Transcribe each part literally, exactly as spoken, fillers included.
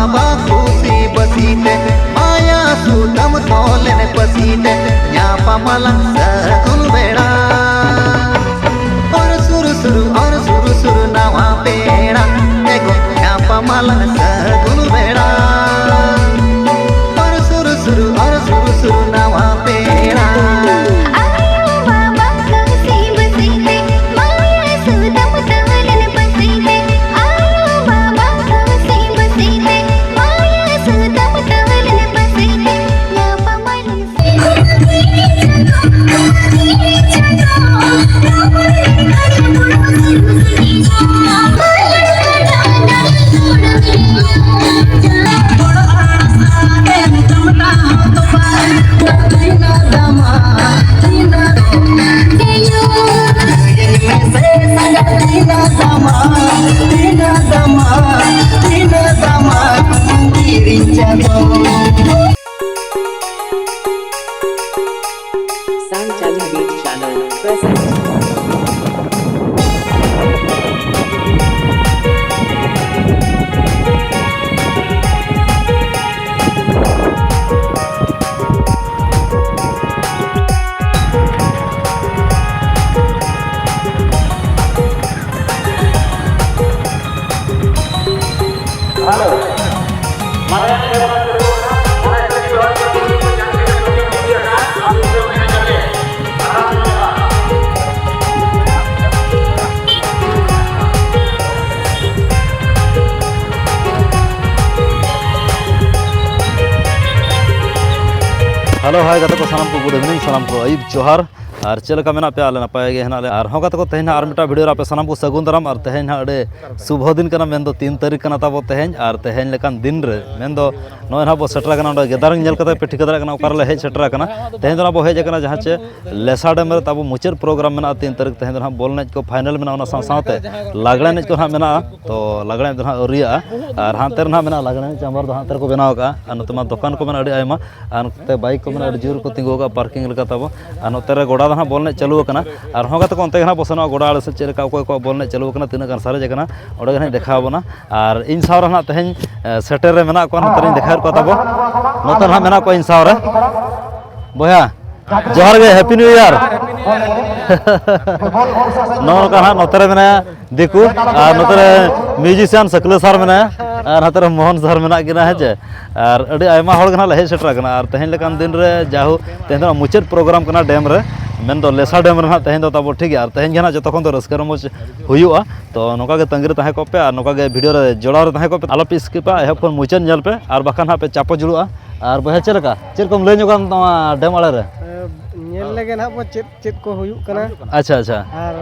ᱵᱟᱵᱟ ᱠᱩᱥᱤ ᱵᱟᱹᱥᱤ ᱛᱮ, ᱢᱟᱭᱟ ᱥᱩᱛᱟᱹᱢ ᱛᱚᱞᱮᱱ ᱯᱟᱹᱥᱤ ᱛᱮ, ᱧᱟᱯᱟᱢ ᱟᱞᱟᱝ ᱥᱟᱹᱜᱩᱱ ᱵᱮᱲᱟ᱾ ᱚᱨ ᱥᱩᱨ ᱥᱩᱨ, ᱚᱨ ᱥᱩᱨ ᱥᱩᱨ ᱱᱟᱣᱟ ᱯᱮᱲᱟ, ᱮᱜᱳ ᱧᱟᱯᱟᱢ ᱟᱞᱟᱝ ᱥᱟᱹᱜᱩᱱ ᱵᱮᱲᱟ᱾ ᱚᱨ ᱥᱩᱨ ᱥᱩᱨ, ᱚᱨ ᱥᱩᱨ ᱥᱩᱨ ᱱᱟᱣᱟ ᱯᱮᱲᱟ᱾ ᱟᱭᱳ ᱵᱟᱵᱟ ᱠᱩᱥᱤ ᱵᱟᱹᱥᱤ ᱛᱮ, ᱢᱟᱭᱟ ᱥᱩᱛᱟᱹᱢ ᱛᱚᱞᱮᱱ ᱯᱟᱹᱥᱤ ᱛᱮ᱾ ᱟᱭᱳ ᱵᱟᱵᱟ ᱠᱩᱥᱤ ᱵᱟᱹᱥᱤ ᱛᱮ, ᱢᱟᱭᱟ ᱥᱩᱛᱟᱹᱢ ᱛᱚᱞᱮᱱ ᱯᱟᱹᱥᱤ ᱛᱮ᱾ ᱧᱟᱯᱟᱢ ᱟᱞᱟᱝ Sound Challenge Beat Channel presents. Hello, hi ᱜᱟᱛᱮ ᱠᱚ, ᱥᱟᱱᱟᱢ ᱠᱚ good evening, ᱥᱟᱱᱟᱢ ᱠᱚ ᱟᱹᱭᱩᱵ ᱡᱚᱦᱟᱨ᱾ ᱟᱨ ᱪᱮᱫ ᱞᱮᱠᱟ ᱢᱮᱱᱟᱜ ᱯᱮᱭᱟ? ᱟᱞᱮ ᱱᱟᱯᱟᱭ ᱜᱮ ᱦᱮᱱᱟᱜ ᱞᱮᱭᱟ᱾ ᱟᱨᱦᱚᱸ ᱜᱟᱛᱮ ᱠᱚ, ᱛᱮᱦᱮᱧ ᱦᱟᱸᱜ ᱟᱨ ᱢᱤᱫᱴᱟᱝ video ᱨᱮ ᱟᱯᱮ ᱥᱟᱱᱟᱢ ᱠᱚ ᱥᱟᱹᱜᱩᱱ ᱫᱟᱨᱟᱢ᱾ ᱟᱨ ᱛᱮᱦᱮᱧ ᱦᱟᱸᱜ ᱟᱹᱰᱤ ᱥᱩᱵᱷᱚ ᱫᱤᱱ ᱠᱟᱱᱟ, ᱢᱮᱱᱫᱚ ᱛᱤᱱ ᱛᱟᱹᱨᱤᱠᱷ ᱠᱟᱱᱟ ᱛᱟᱵᱚ ᱛᱮᱦᱮᱧ᱾ ᱟᱨ ᱛᱮᱦᱮᱧ ᱞᱮᱠᱟᱱ ᱫᱤᱱ ᱨᱮ, ᱢᱮᱱᱫᱚ ᱱᱚᱜᱼᱚᱭ ᱱᱟᱦᱟᱜ ᱵᱚ ᱥᱮᱴᱮᱨ ᱟᱠᱟᱱᱟ ᱚᱸᱰᱮ gathering ᱧᱮᱞ ᱠᱟᱛᱮ ᱯᱮ ᱴᱷᱤᱠᱟᱹ ᱫᱟᱲᱮᱭᱟᱜ ᱠᱟᱱᱟ ᱚᱠᱟ ᱨᱮᱞᱮ ᱦᱮᱡ ᱥᱮᱴᱮᱨ ᱟᱠᱟᱱᱟ᱾ ᱛᱮᱦᱮᱧ ᱫᱚ ᱱᱟᱦᱟᱜ ᱵᱚ ᱦᱮᱡ ᱟᱠᱟᱱᱟ ᱡᱟᱦᱟᱸ ᱪᱮ ᱞᱮᱥᱟ ᱰᱮᱢ ᱨᱮ ᱛᱟᱵᱚ ᱢᱩᱪᱟᱹᱫ program ᱢᱮᱱᱟᱜᱼᱟ ᱛᱤᱱ ᱛᱟᱹᱨᱤᱠᱷ᱾ ᱛᱮᱦᱮᱧ ᱫᱚ ᱱᱟᱦᱟᱜ ᱵᱚᱞ ᱮᱱᱮᱡ ᱠᱚ final ᱢᱮᱱᱟᱜᱼᱟ, ᱚᱱᱟ ᱥᱟᱶ ᱥᱟᱶᱛᱮ ᱞᱟᱜᱽᱲᱮ ᱮᱱᱮᱡ ᱠᱚ ᱱᱟᱦᱟᱜ ᱢᱮᱱᱟᱜᱼᱟ᱾ ᱛᱚ ᱞᱟᱜᱽᱲᱮ ᱮᱱᱮᱡ ᱫᱚ ᱱᱟᱦᱟᱜ ᱟᱹᱣᱨᱤᱭᱟᱜᱼᱟ᱾ ᱟᱨ ᱦᱟᱱᱛᱮ ᱨᱮ ᱱᱟᱦᱟᱜ ᱢᱮᱱᱟᱜᱼᱟ ᱞᱟᱜᱽᱲᱮ ᱮᱱᱮᱡ ᱪᱟᱢᱵᱟᱨ ᱫᱚ ᱦᱟᱱᱛᱮ ᱨᱮᱠᱚ ᱵᱮᱱᱟᱣ ᱟᱠᱟᱫᱼᱟ᱾ ᱟᱨ ᱱᱚᱛᱮ ᱢᱟ ᱫᱚᱠᱟᱱ ᱠᱚ ᱢᱮᱱᱟᱜᱼᱟ, ᱟᱹᱰᱤ ᱡᱳᱨ ᱠᱚ ᱛᱤᱸᱜᱩ ᱟᱠᱟᱫᱼᱟ parking ᱞᱮᱠᱟ ᱛᱟᱵᱚ᱾ ᱟᱨ ᱱᱚᱛᱮ ᱨᱮ ᱜᱚᱰᱟ ᱦᱟᱸᱜ ᱵᱚᱞ ᱮᱱᱮᱡ ᱪᱟᱹᱞᱩ ᱟᱠᱟᱱᱟ᱾ ᱟᱨ ᱦᱚᱸ ᱜᱟᱛᱮ ᱠᱚ, ᱚᱱᱛᱮ ᱜᱮ ᱦᱟᱸᱜ ᱵᱚ ᱥᱮᱱᱚᱜᱼᱟ ᱜᱚᱰᱟ ᱟᱲᱮ ᱥᱮᱫ, ᱪᱮᱫ ᱞᱮᱠᱟ ᱚᱠᱚᱭ ᱠᱚᱣᱟᱜ ᱵᱚᱞ ᱮᱱᱮᱡ ᱪᱟᱹᱞᱩ ᱟᱠᱟᱱᱟ, ᱛᱤᱱᱟᱹᱜ ᱜᱟᱱ ᱥᱟᱨᱮᱡ ᱟᱠᱟᱱᱟ, ᱚᱸᱰᱮ ᱜᱮ ᱦᱟᱸᱜ ᱫᱮᱠᱷᱟᱣ ᱟᱵᱚᱱᱟ᱾ ᱟᱨ ᱤᱧ ᱥᱟᱶ ᱨᱮ ᱦᱟᱸᱜ ᱛᱮᱦᱮᱧ, ᱮ, ᱥᱮᱴᱮᱨ ᱨᱮ ᱢᱮᱱᱟᱜ ᱠᱚᱣᱟ, ᱱᱚᱛᱮ ᱨᱤᱧ ᱫᱮᱠᱷᱟᱣᱮᱫ ᱠᱚᱣᱟ ᱛᱟᱵᱚ᱾ ᱱᱚᱛᱮ ᱨᱮ ᱦᱟᱸᱜ ᱢᱮᱱᱟᱜ ᱠᱚᱣᱟ ᱤᱧ ᱥᱟᱶ ᱨᱮ᱾ ᱵᱚᱭᱦᱟ, ᱡᱚᱦᱟᱨ ᱜᱮ, Happy New Year᱾ ᱱᱚᱜᱼᱚ ᱱᱚᱝᱠᱟ ᱦᱟᱸᱜ ᱱᱚᱛᱮ ᱨᱮ ᱢᱮᱱᱟᱭᱟ ᱫᱤᱠᱩ, ᱟᱨ ᱱᱚᱛᱮ ᱨᱮ musician ᱥᱟᱹᱠᱞᱟᱹ ᱥᱟᱨ ᱢᱮᱱᱟᱭᱟ, ᱟᱨ ᱱᱚᱛᱮ ᱨᱮ ᱢᱳᱦᱚᱱ ᱥᱟᱨ ᱢᱮᱱᱟᱜ ᱠᱤᱱᱟ, ᱦᱮᱸ ᱪᱮ? ᱟᱨ ᱟᱹᱰᱤ ᱟᱭᱢᱟ ᱦᱚᱲ ᱜᱮ ᱱᱟᱦᱟᱜ ᱞᱮ ᱦᱮᱡ ᱥᱮᱴᱮᱨ ᱟᱠᱟᱱᱟ᱾ ᱟᱨ ᱛᱮᱦᱮᱧ ᱞᱮᱠᱟᱱ ᱫᱤᱱ ᱨᱮ ᱡᱟᱦᱳ, ᱛᱮᱦᱮᱧ ᱫᱚ ᱱᱟᱜ ᱢᱩᱪᱟᱹᱫ program ᱠᱟᱱᱟ ᱰᱮᱢ ᱨᱮ, ᱢᱮᱱᱫᱚ ᱞᱮᱥᱟ ᱰᱮᱢ ᱨᱮ ᱱᱟᱦᱟᱜ ᱛᱮᱦᱮᱧ ᱫᱚ ᱛᱟᱵᱚ, ᱴᱷᱤᱠ ᱜᱮᱭᱟ? ᱟᱨ ᱛᱮᱦᱮᱧ ᱜᱮ ᱱᱟᱦᱟᱜ ᱡᱚᱛᱚ ᱠᱷᱚᱱ ᱫᱚ ᱨᱟᱹᱥᱠᱟᱹ ᱨᱚᱢᱚᱡᱽ ᱦᱩᱭᱩᱜᱼᱟ᱾ ᱛᱚ ᱱᱚᱝᱠᱟ ᱜᱮ ᱛᱟᱺᱜᱤ ᱨᱮ ᱛᱟᱦᱮᱸ ᱠᱚᱜ ᱯᱮ, ᱟᱨ ᱱᱚᱝᱠᱟ ᱜᱮ video ᱨᱮ ᱡᱚᱲᱟᱣ ᱨᱮ ᱛᱟᱦᱮᱸ ᱠᱚᱜ ᱯᱮ, ᱟᱞᱚ ᱯᱮ skipᱟ, ᱮᱦᱚᱵ ᱠᱷᱚᱱ ᱢᱩᱪᱟᱹᱫ ᱧᱮᱞ ᱯᱮ, ᱟᱨ ᱵᱟᱠᱷᱟᱱ ᱦᱟᱸᱜ ᱯᱮ ᱪᱟᱯᱚ ᱡᱩᱲᱩᱜᱼᱟ᱾ ᱟᱨ ᱵᱚᱭᱦᱟ, ᱪᱮᱫ ᱞᱮᱠᱟ, ᱪᱮᱫ ᱠᱚᱢ ᱞᱟᱹᱭ ᱧᱚᱜᱟ ᱱᱚᱣᱟ ᱰᱮᱢ ᱟᱲᱮ ᱨᱮ? ᱮ, ᱧᱮᱞ ᱞᱮᱜᱮ ᱱᱟᱦᱟᱜ ᱵᱚ ᱪᱮᱫ ᱪᱮᱫ ᱠᱚ ᱦᱩᱭᱩᱜ ᱠᱟᱱᱟ᱾ ᱟᱪᱪᱷᱟ, ᱟᱪᱪᱷᱟ᱾ ᱟᱨ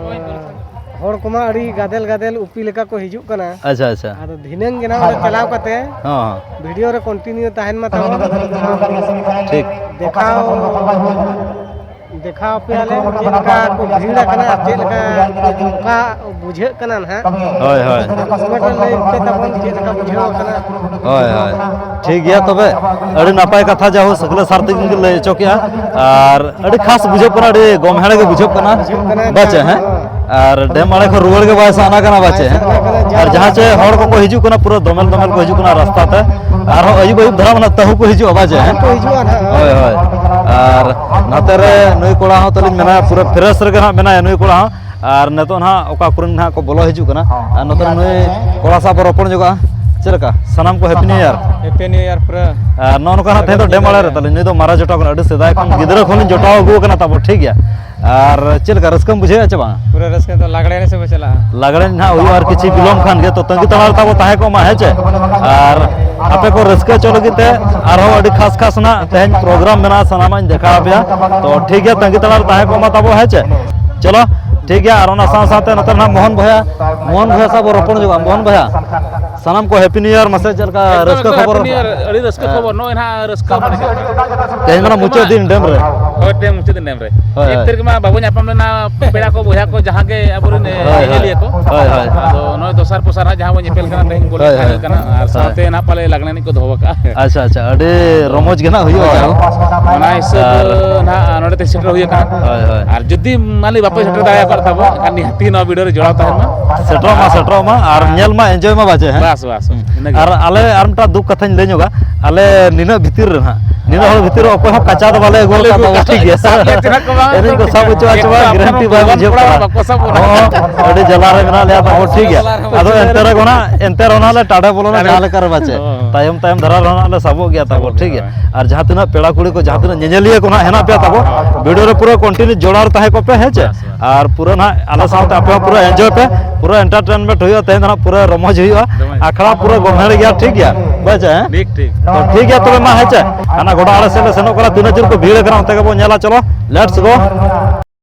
ᱦᱚᱲ ᱠᱚᱢᱟ ᱟᱹᱰᱤ ᱜᱟᱫᱮᱞ ᱜᱟᱫᱮᱞ ᱩᱯᱤ ᱞᱮᱠᱟ ᱠᱚ ᱦᱤᱡᱩᱜ ᱠᱟᱱᱟ᱾ ᱟᱪᱪᱷᱟ, ᱟᱪᱪᱷᱟ᱾ ᱟᱫᱚ ᱫᱷᱤᱱᱟᱹᱝ ᱜᱮ ᱱᱟᱦᱟᱜ ᱚᱸᱰᱮ ᱪᱟᱞᱟᱣ ᱠᱟᱛᱮ ᱦᱚᱸ, ᱦᱚᱸ᱾ Video ᱨᱮ continue ᱛᱟᱦᱮᱱ ᱢᱟ ᱛᱟᱵᱚᱱ᱾ ᱴᱷᱤᱠ᱾ ᱫᱮᱠᱷᱟᱣ, ᱫᱮᱠᱷᱟᱣ ᱯᱮᱭᱟᱞᱮ ᱪᱮᱫ ᱞᱮᱠᱟ ᱠᱚ ᱵᱷᱤᱲ ᱟᱠᱟᱱᱟ ᱟᱨ ᱪᱮᱫ ᱞᱮᱠᱟ ᱚᱱᱠᱟ ᱵᱩᱡᱷᱟᱹᱜ ᱠᱟᱱᱟ ᱱᱟᱦᱟᱜ᱾ ᱦᱳᱭ, ᱦᱳᱭ᱾ Comment ᱨᱮ ᱞᱟᱹᱭ ᱯᱮ ᱛᱟᱵᱚᱱ ᱪᱮᱫ ᱞᱮᱠᱟ ᱵᱩᱡᱷᱟᱹᱣ ᱟᱠᱟᱱᱟ᱾ ᱦᱳᱭ, ᱦᱳᱭ᱾ ᱴᱷᱤᱠ ᱜᱮᱭᱟ ᱛᱚᱵᱮ, ᱟᱹᱰᱤ ᱱᱟᱯᱟᱭ ᱠᱟᱛᱷᱟ, ᱡᱟᱦᱳ ᱥᱟᱹᱠᱞᱟᱹ ᱥᱟᱨ ᱛᱤᱠᱤᱱ ᱠᱤᱱ ᱞᱟᱹᱭ ᱦᱚᱪᱚ ᱠᱮᱜᱼᱟ᱾ ᱟᱨ ᱟᱹᱰᱤ ᱠᱷᱟᱥ ᱵᱩᱡᱷᱟᱹᱜ ᱠᱟᱱᱟ, ᱟᱹᱰᱤ ᱜᱚᱢᱦᱮᱲ ᱜᱮ ᱵᱩᱡᱷᱟᱹᱜ ᱠᱟᱱᱟ᱾ ᱵᱩᱡᱷᱟᱹᱜ ᱠᱟᱱᱟ ᱵᱟᱪᱮ, ᱮᱠᱫᱚᱢ᱾ ᱦᱮᱸ? ᱟᱨ ᱰᱮᱢ ᱟᱲᱮ ᱠᱷᱚᱱ ᱨᱩᱣᱟᱹᱲ ᱜᱮ ᱵᱟᱭ ᱥᱟᱱᱟ ᱠᱟᱱᱟ, ᱵᱟᱪᱮ, ᱦᱮᱸ? ᱥᱟᱱᱟ ᱠᱟᱱᱟ, ᱟᱨ ᱡᱟᱦᱟᱸ ᱪᱮ ᱦᱚᱲ ᱠᱚᱠᱚ ᱦᱤᱡᱩᱜ ᱠᱟᱱᱟ, ᱯᱩᱨᱟᱹ ᱫᱚᱢᱮᱞ ᱫᱚᱢᱮᱞ ᱠᱚ ᱦᱤᱡᱩᱜ ᱠᱟᱱᱟ ᱨᱟᱥᱛᱟ ᱛᱮ᱾ ᱟᱨᱦᱚᱸ ᱟᱹᱭᱩᱵ ᱟᱹᱭᱩᱵ ᱫᱷᱟᱨᱟ ᱢᱟ ᱱᱟᱜ ᱛᱟᱹᱦᱩ ᱠᱚ ᱦᱤᱡᱩᱜᱼᱟ, ᱵᱟᱪᱮ, ᱦᱮᱸ? ᱠᱚ ᱦᱤᱡᱩᱜᱼᱟ ᱱᱟᱦᱟᱜ᱾ ᱦᱳᱭ, ᱦᱳᱭ᱾ ᱟᱨ ᱱᱚᱛᱮ ᱨᱮ ᱱᱩᱭ ᱠᱚᱲᱟ ᱦᱚᱸ ᱛᱟᱹᱞᱤᱧ ᱢᱮᱱᱟᱭᱟ, ᱯᱩᱨᱟᱹ fresh ᱨᱮᱜᱮ ᱱᱟᱜ ᱢᱮᱱᱟᱭᱟ ᱱᱩᱭ ᱠᱚᱲᱟ ᱦᱚᱸ᱾ ᱟᱨ ᱱᱤᱛᱚᱜ ᱱᱟᱦᱟᱜ ᱚᱠᱟ ᱠᱚᱨᱮᱱ ᱱᱟᱦᱟᱜ ᱠᱚ ᱵᱚᱞᱚ ᱦᱤᱡᱩᱜ ᱠᱟᱱᱟ, ᱟᱨ ᱱᱚᱛᱮ ᱨᱮ ᱱᱩᱭ ᱠᱚᱲᱟ ᱥᱟᱶ ᱵᱚ ᱨᱚᱯᱚᱲ ᱧᱚᱜᱚᱜᱼᱟ᱾ ᱪᱮᱫ ᱞᱮᱠᱟ ᱥᱟᱱᱟᱢ ᱠᱚ, Happy New Year? Happy New Year ᱯᱩᱨᱟᱹ᱾ ᱟᱨ ᱱᱚᱜᱼᱚ ᱱᱚᱝᱠᱟ ᱱᱟᱜ ᱛᱮᱦᱮᱧ ᱫᱚ ᱰᱮᱢ ᱟᱲᱮ ᱨᱮ ᱛᱟᱞᱮ, ᱱᱩᱭ ᱫᱚ ᱢᱟᱨᱟ ᱡᱚᱴᱟᱣ ᱠᱟᱱᱟ, ᱟᱹᱰᱤ ᱥᱮᱫᱟᱭ ᱠᱷᱚᱱ ᱜᱤᱫᱽᱨᱟᱹ ᱠᱷᱚᱱ ᱞᱤᱧ ᱡᱚᱴᱟᱣ ᱟᱹᱜᱩ ᱟᱠᱟᱱᱟ ᱛᱟᱵᱚ, ᱴᱷᱤᱠ ᱜᱮᱭᱟ᱾ ᱟᱨ ᱪᱮᱫ ᱞᱮᱠᱟ ᱨᱟᱹᱥᱠᱟᱹᱢ ᱵᱩᱡᱷᱟᱹᱣᱮᱫᱼᱟ ᱪᱮ ᱵᱟᱝ? ᱯᱩᱨᱟᱹ ᱨᱟᱹᱥᱠᱟᱹ ᱫᱚ ᱞᱟᱜᱽᱲᱮ ᱮᱱᱮᱡ ᱥᱮᱫ ᱵᱚ ᱪᱟᱞᱟᱜᱼᱟ᱾ ᱞᱟᱜᱽᱲᱮ ᱮᱱᱮᱡ ᱱᱟᱦᱟᱜ ᱦᱩᱭᱩᱜᱼᱟ ᱟᱨ ᱠᱤᱪᱷᱤ ᱵᱤᱞᱚᱢ ᱠᱷᱟᱱ ᱜᱮ, ᱛᱚ ᱛᱟᱺᱜᱤ ᱛᱟᱲᱟᱜ ᱨᱮ ᱛᱟᱵᱚ ᱛᱟᱦᱮᱸ ᱠᱚᱜ ᱢᱟ, ᱦᱮᱸ ᱪᱮ? ᱟᱨ ᱟᱯᱮ ᱠᱚ ᱨᱟᱹᱥᱠᱟᱹ ᱦᱚᱪᱚ ᱞᱟᱹᱜᱤᱫ ᱛᱮ ᱟᱨᱦᱚᱸ ᱟᱹᱰᱤ ᱠᱷᱟᱥ ᱠᱷᱟᱥ ᱱᱟᱜ ᱛᱮᱦᱮᱧ program ᱢᱮᱱᱟᱜᱼᱟ, ᱥᱟᱱᱟᱢᱟᱜ ᱤᱧ ᱫᱮᱠᱷᱟᱣ ᱟᱯᱮᱭᱟ᱾ ᱛᱚ ᱴᱷᱤᱠ ᱜᱮᱭᱟ, ᱛᱟᱺᱜᱤ ᱛᱟᱲᱟᱜ ᱨᱮ ᱛᱟᱦᱮᱸ ᱠᱚᱜ ᱢᱟ ᱛᱟᱵᱚ, ᱦᱮᱸ ᱪᱮ? ᱪᱚᱞᱚ, ᱴᱷᱤᱠ ᱜᱮᱭᱟ᱾ ᱟᱨ ᱚᱱᱟ ᱥᱟᱶ ᱥᱟᱶᱛᱮ ᱱᱚᱛᱮ ᱱᱟᱦᱟᱜ ᱢᱳᱦᱚᱱ ᱵᱚᱭᱦᱟ, ᱢᱳᱦᱚᱱ ᱵᱚᱭᱦᱟ ᱥᱟᱶ ᱵᱚ ᱨᱚᱯᱚᱲ ᱧᱚᱜᱚᱜᱼᱟ᱾ ᱢᱳᱦᱚᱱ ᱵᱚᱭᱦᱟ, ᱥᱟᱱᱟᱢ ᱠᱚ Happy New Year, ᱢᱟᱥᱮ ᱪᱮᱫ ᱞᱮᱠᱟ ᱮᱠᱫᱚᱢ, ᱨᱟᱹᱥᱠᱟᱹ ᱮᱠᱫᱚᱢ, ᱠᱷᱚᱵᱚᱨ? Happy New Year, ᱟᱹᱰᱤ ᱨᱟᱹᱥᱠᱟᱹ ᱦᱮᱸ᱾ ᱠᱷᱚᱵᱚᱨ᱾ ᱱᱚᱜᱼᱚᱭ ᱱᱟᱦᱟᱜ ᱨᱟᱹᱥᱠᱟᱹ ᱛᱮᱦᱮᱧ ᱢᱟᱱᱮ ᱢᱩᱪᱟᱹᱫ ᱫᱤᱱ ᱰᱮᱢ ᱨᱮ᱾ ᱦᱳᱭ, ᱛᱮᱦᱮᱧ ᱢᱩᱪᱟᱹᱫ ᱫᱤᱱ ᱰᱮᱢ ᱨᱮ᱾ ᱦᱳᱭ, ᱮᱠ ᱦᱳᱭ᱾ ᱛᱟᱹᱨᱤᱠᱷ ᱢᱟ ᱵᱟᱵᱚ ᱧᱟᱯᱟᱢ ᱞᱮᱱᱟ, ᱯᱮᱲᱟ ᱠᱚ, ᱵᱚᱭᱦᱟ ᱠᱚ, ᱡᱟᱦᱟᱸ ᱜᱮ ᱟᱵᱚᱨᱮᱱ, ᱦᱳᱭ, ᱦᱳᱭ᱾ ᱧᱮᱧᱮᱞᱤᱭᱟᱹ ᱠᱚ᱾ ᱦᱳᱭ, ᱦᱳᱭ᱾ ᱟᱫᱚ ᱱᱚᱜᱼᱚᱭ ᱫᱚᱥᱟᱨ ᱯᱚᱥᱟᱨ ᱦᱟᱸᱜ ᱡᱟᱦᱟᱸ ᱵᱚᱱ ᱧᱮᱯᱮᱞ ᱠᱟᱱᱟ, ᱛᱮᱦᱮᱧ ᱵᱚᱞᱮ ᱦᱳᱭ, ᱦᱳᱭ᱾ ᱛᱟᱦᱮᱸ ᱠᱟᱱᱟ, ᱟᱨ ᱦᱳᱭ᱾ ᱥᱟᱶᱛᱮ ᱱᱟᱦᱟᱜ ᱯᱟᱞᱮ ᱞᱟᱜᱽᱬᱮ ᱮᱱᱮᱡ ᱠᱚ ᱫᱚᱦᱚ ᱠᱟᱜᱼᱟ᱾ ᱟᱪᱪᱷᱟ, ᱟᱪᱪᱷᱟ, ᱟᱹᱰᱤ ᱨᱚᱢᱚᱡᱽ ᱜᱮ ᱱᱟᱦᱟᱜ ᱦᱩᱭᱩᱜᱼᱟ ᱡᱟᱦᱟᱸ᱾ ᱚᱱᱟ ᱦᱤᱥᱟᱹᱵ ᱟᱨ ᱱᱟᱦᱟᱜ ᱱᱚᱰᱮ ᱛᱮ ᱥᱮᱴᱮᱨ ᱦᱩᱭ ᱟᱠᱟᱱᱟ᱾ ᱦᱳᱭ, ᱦᱳᱭ᱾ ᱟᱨ ᱡᱩᱫᱤ ᱢᱟᱱᱮ ᱵᱟᱯᱮ ᱥᱮᱴᱮᱨ ᱫᱟᱲᱮ ᱟᱠᱟᱫ ᱛᱟᱵᱚᱱ ᱠᱷᱟᱱ, ᱱᱤᱦᱟᱹᱛᱤ ᱱᱚᱣᱟ video ᱨᱮ ᱡᱚᱲᱟᱣ ᱛᱟᱦᱮᱱ ᱢᱟ᱾ ᱥᱮᱴᱮᱨᱚᱜ ᱢᱟ, ᱥᱮᱴᱮᱨᱚᱜ ᱢᱟ, ᱟᱨ ᱧᱮᱞ ᱢᱟ, enjoy ᱢᱟ ᱵᱟᱪᱮ, ᱦᱮᱸ? ᱵᱟᱥ, ᱵᱟᱥ, ᱦᱩᱸ᱾ ᱤᱱᱟᱹᱜᱮ᱾ ᱟᱨ ᱟᱞᱮ ᱟᱨ ᱢᱤᱫᱴᱟᱝ ᱫᱩᱠ ᱠᱟᱛᱷᱟᱧ ᱞᱟᱹᱭ ᱧᱚᱜᱟ, ᱟᱞᱮ ᱱᱤᱱᱟᱹᱜ ᱵᱷᱤᱛᱤᱨ ᱨᱮ ᱱᱟᱦᱟᱜ, ᱱᱤᱱᱟᱹᱜ ᱦᱚᱲ ᱵᱷᱤᱛᱤᱨ ᱨᱮ ᱚᱠᱚᱭ ᱦᱚᱸ ᱠᱟᱪᱟ ᱫᱚ ᱵᱟᱞᱮ ᱟᱹᱜᱩ ᱵᱟᱞᱮ ᱟᱹᱜᱩ ᱟᱠᱟᱫ ᱛᱟᱵᱚᱱᱟ, ᱟᱠᱟᱫ᱾ ᱴᱷᱤᱠ ᱜᱮᱭᱟ? ᱥᱟᱵ ᱜᱮ ᱪᱮᱫ ᱦᱚᱸ ᱵᱟᱝ᱾ ᱮᱱᱮᱡ ᱠᱚ ᱥᱟᱵ ᱦᱚᱪᱚ ᱦᱚᱪᱚᱣᱟ, ᱮᱠᱫᱚᱢ, guarantee ᱵᱟᱭ ᱵᱩᱡᱷᱟᱹᱜ ᱠᱟᱱᱟ᱾ ᱦᱚᱲ ᱵᱟᱠᱚ ᱥᱟᱵ ᱵᱚᱱᱟ᱾ ᱦᱚᱸ, ᱟᱹᱰᱤ ᱡᱟᱞᱟ ᱨᱮ ᱢᱮᱱᱟᱜ ᱞᱮᱭᱟ ᱛᱟᱵᱚ, ᱴᱷᱤᱠ ᱜᱮᱭᱟ? ᱟᱫᱚ ᱮᱱᱛᱮ ᱨᱮᱦᱚᱸ ᱱᱟᱦᱟᱜ, ᱮᱱᱛᱮ ᱨᱮᱦᱚᱸ ᱱᱟᱦᱟᱜ ᱞᱮ ᱴᱟᱰᱮ ᱵᱚᱞᱚᱱᱟ, ᱴᱟᱰᱮ᱾ ᱡᱟᱦᱟᱸ ᱞᱮᱠᱟ ᱨᱮ ᱵᱟᱪᱮ᱾ ᱦᱚᱸ, ᱦᱚᱸ᱾ ᱛᱟᱭᱚᱢ, ᱛᱟᱭᱚᱢ ᱫᱷᱟᱨᱟ ᱨᱮᱦᱚᱸ ᱱᱟᱦᱟᱜ ᱞᱮ ᱥᱟᱵᱚᱜ ᱜᱮᱭᱟ ᱛᱟᱵᱚ, ᱥᱟᱵᱚᱜ ᱴᱷᱤᱠ ᱜᱮᱭᱟ? ᱜᱮᱭᱟ᱾ ᱟᱨ ᱡᱟᱦᱟᱸ ᱛᱤᱱᱟᱹᱜ ᱯᱮᱲᱟ ᱠᱩᱲᱤ ᱠᱚ, ᱡᱟᱦᱟᱸ ᱛᱤᱱᱟᱹᱜ ᱧᱮᱧᱮᱞᱤᱭᱟᱹ ᱠᱚ ᱱᱟᱦᱟᱜ ᱦᱮᱱᱟᱜ ᱯᱮᱭᱟ ᱛᱟᱵᱚ, video ᱨᱮ ᱯᱩᱨᱟᱹ continue ᱡᱚᱲᱟᱣ ᱨᱮ ᱛᱟᱦᱮᱸ ᱠᱚᱜ ᱯᱮ, ᱦᱮᱸ ᱪᱮ? ᱟᱨ ᱯᱩᱨᱟᱹ ᱱᱟᱦᱟᱜ ᱟᱞᱮ ᱥᱟᱶᱛᱮ ᱟᱯᱮ ᱦᱚᱸ ᱯᱩᱨᱟᱹ enjoy ᱯᱮ, ᱯᱩᱨᱟᱹ entertainment ᱦᱩᱭᱩᱜᱼᱟ᱾ ᱛᱮᱦᱮᱧ ᱫᱚ ᱱᱟᱦᱟᱜ ᱯᱩᱨᱟᱹ ᱨᱚᱢᱚᱡᱽ ᱦᱩᱭᱩᱜᱼᱟ, ᱫᱚᱢᱮ᱾ ᱟᱠᱷᱲᱟ ᱯᱩᱨᱟᱹ ᱜᱚᱢᱦᱮᱲ ᱜᱮᱭᱟ, ᱴᱷᱤᱠ ᱜᱮᱭᱟ? ᱵᱩᱡᱽ ᱪᱮ, ᱦᱮᱸ? ᱴᱷᱤᱠ, ᱴᱷᱤᱠ᱾ ᱛᱚ ᱴᱷᱤᱠ ᱜᱮᱭᱟ, ᱛᱚᱵᱮ ᱢᱟ, ᱦᱮᱸ ᱪᱮ? ᱦᱟᱱᱟ ᱜᱚᱰᱟ ᱟᱲᱮ ᱥᱮᱫ ᱞᱮ ᱥᱮᱱᱚᱜ ᱠᱟᱱᱟ, ᱛᱤᱱᱟᱹᱜ ᱡᱳᱨ ᱠᱚ ᱵᱷᱤᱲ ᱟᱠᱟᱱᱟ ᱚᱱᱛᱮ ᱜᱮᱵᱚᱱ ᱧᱮᱞᱟ, ᱪᱚᱞᱚ, let's go᱾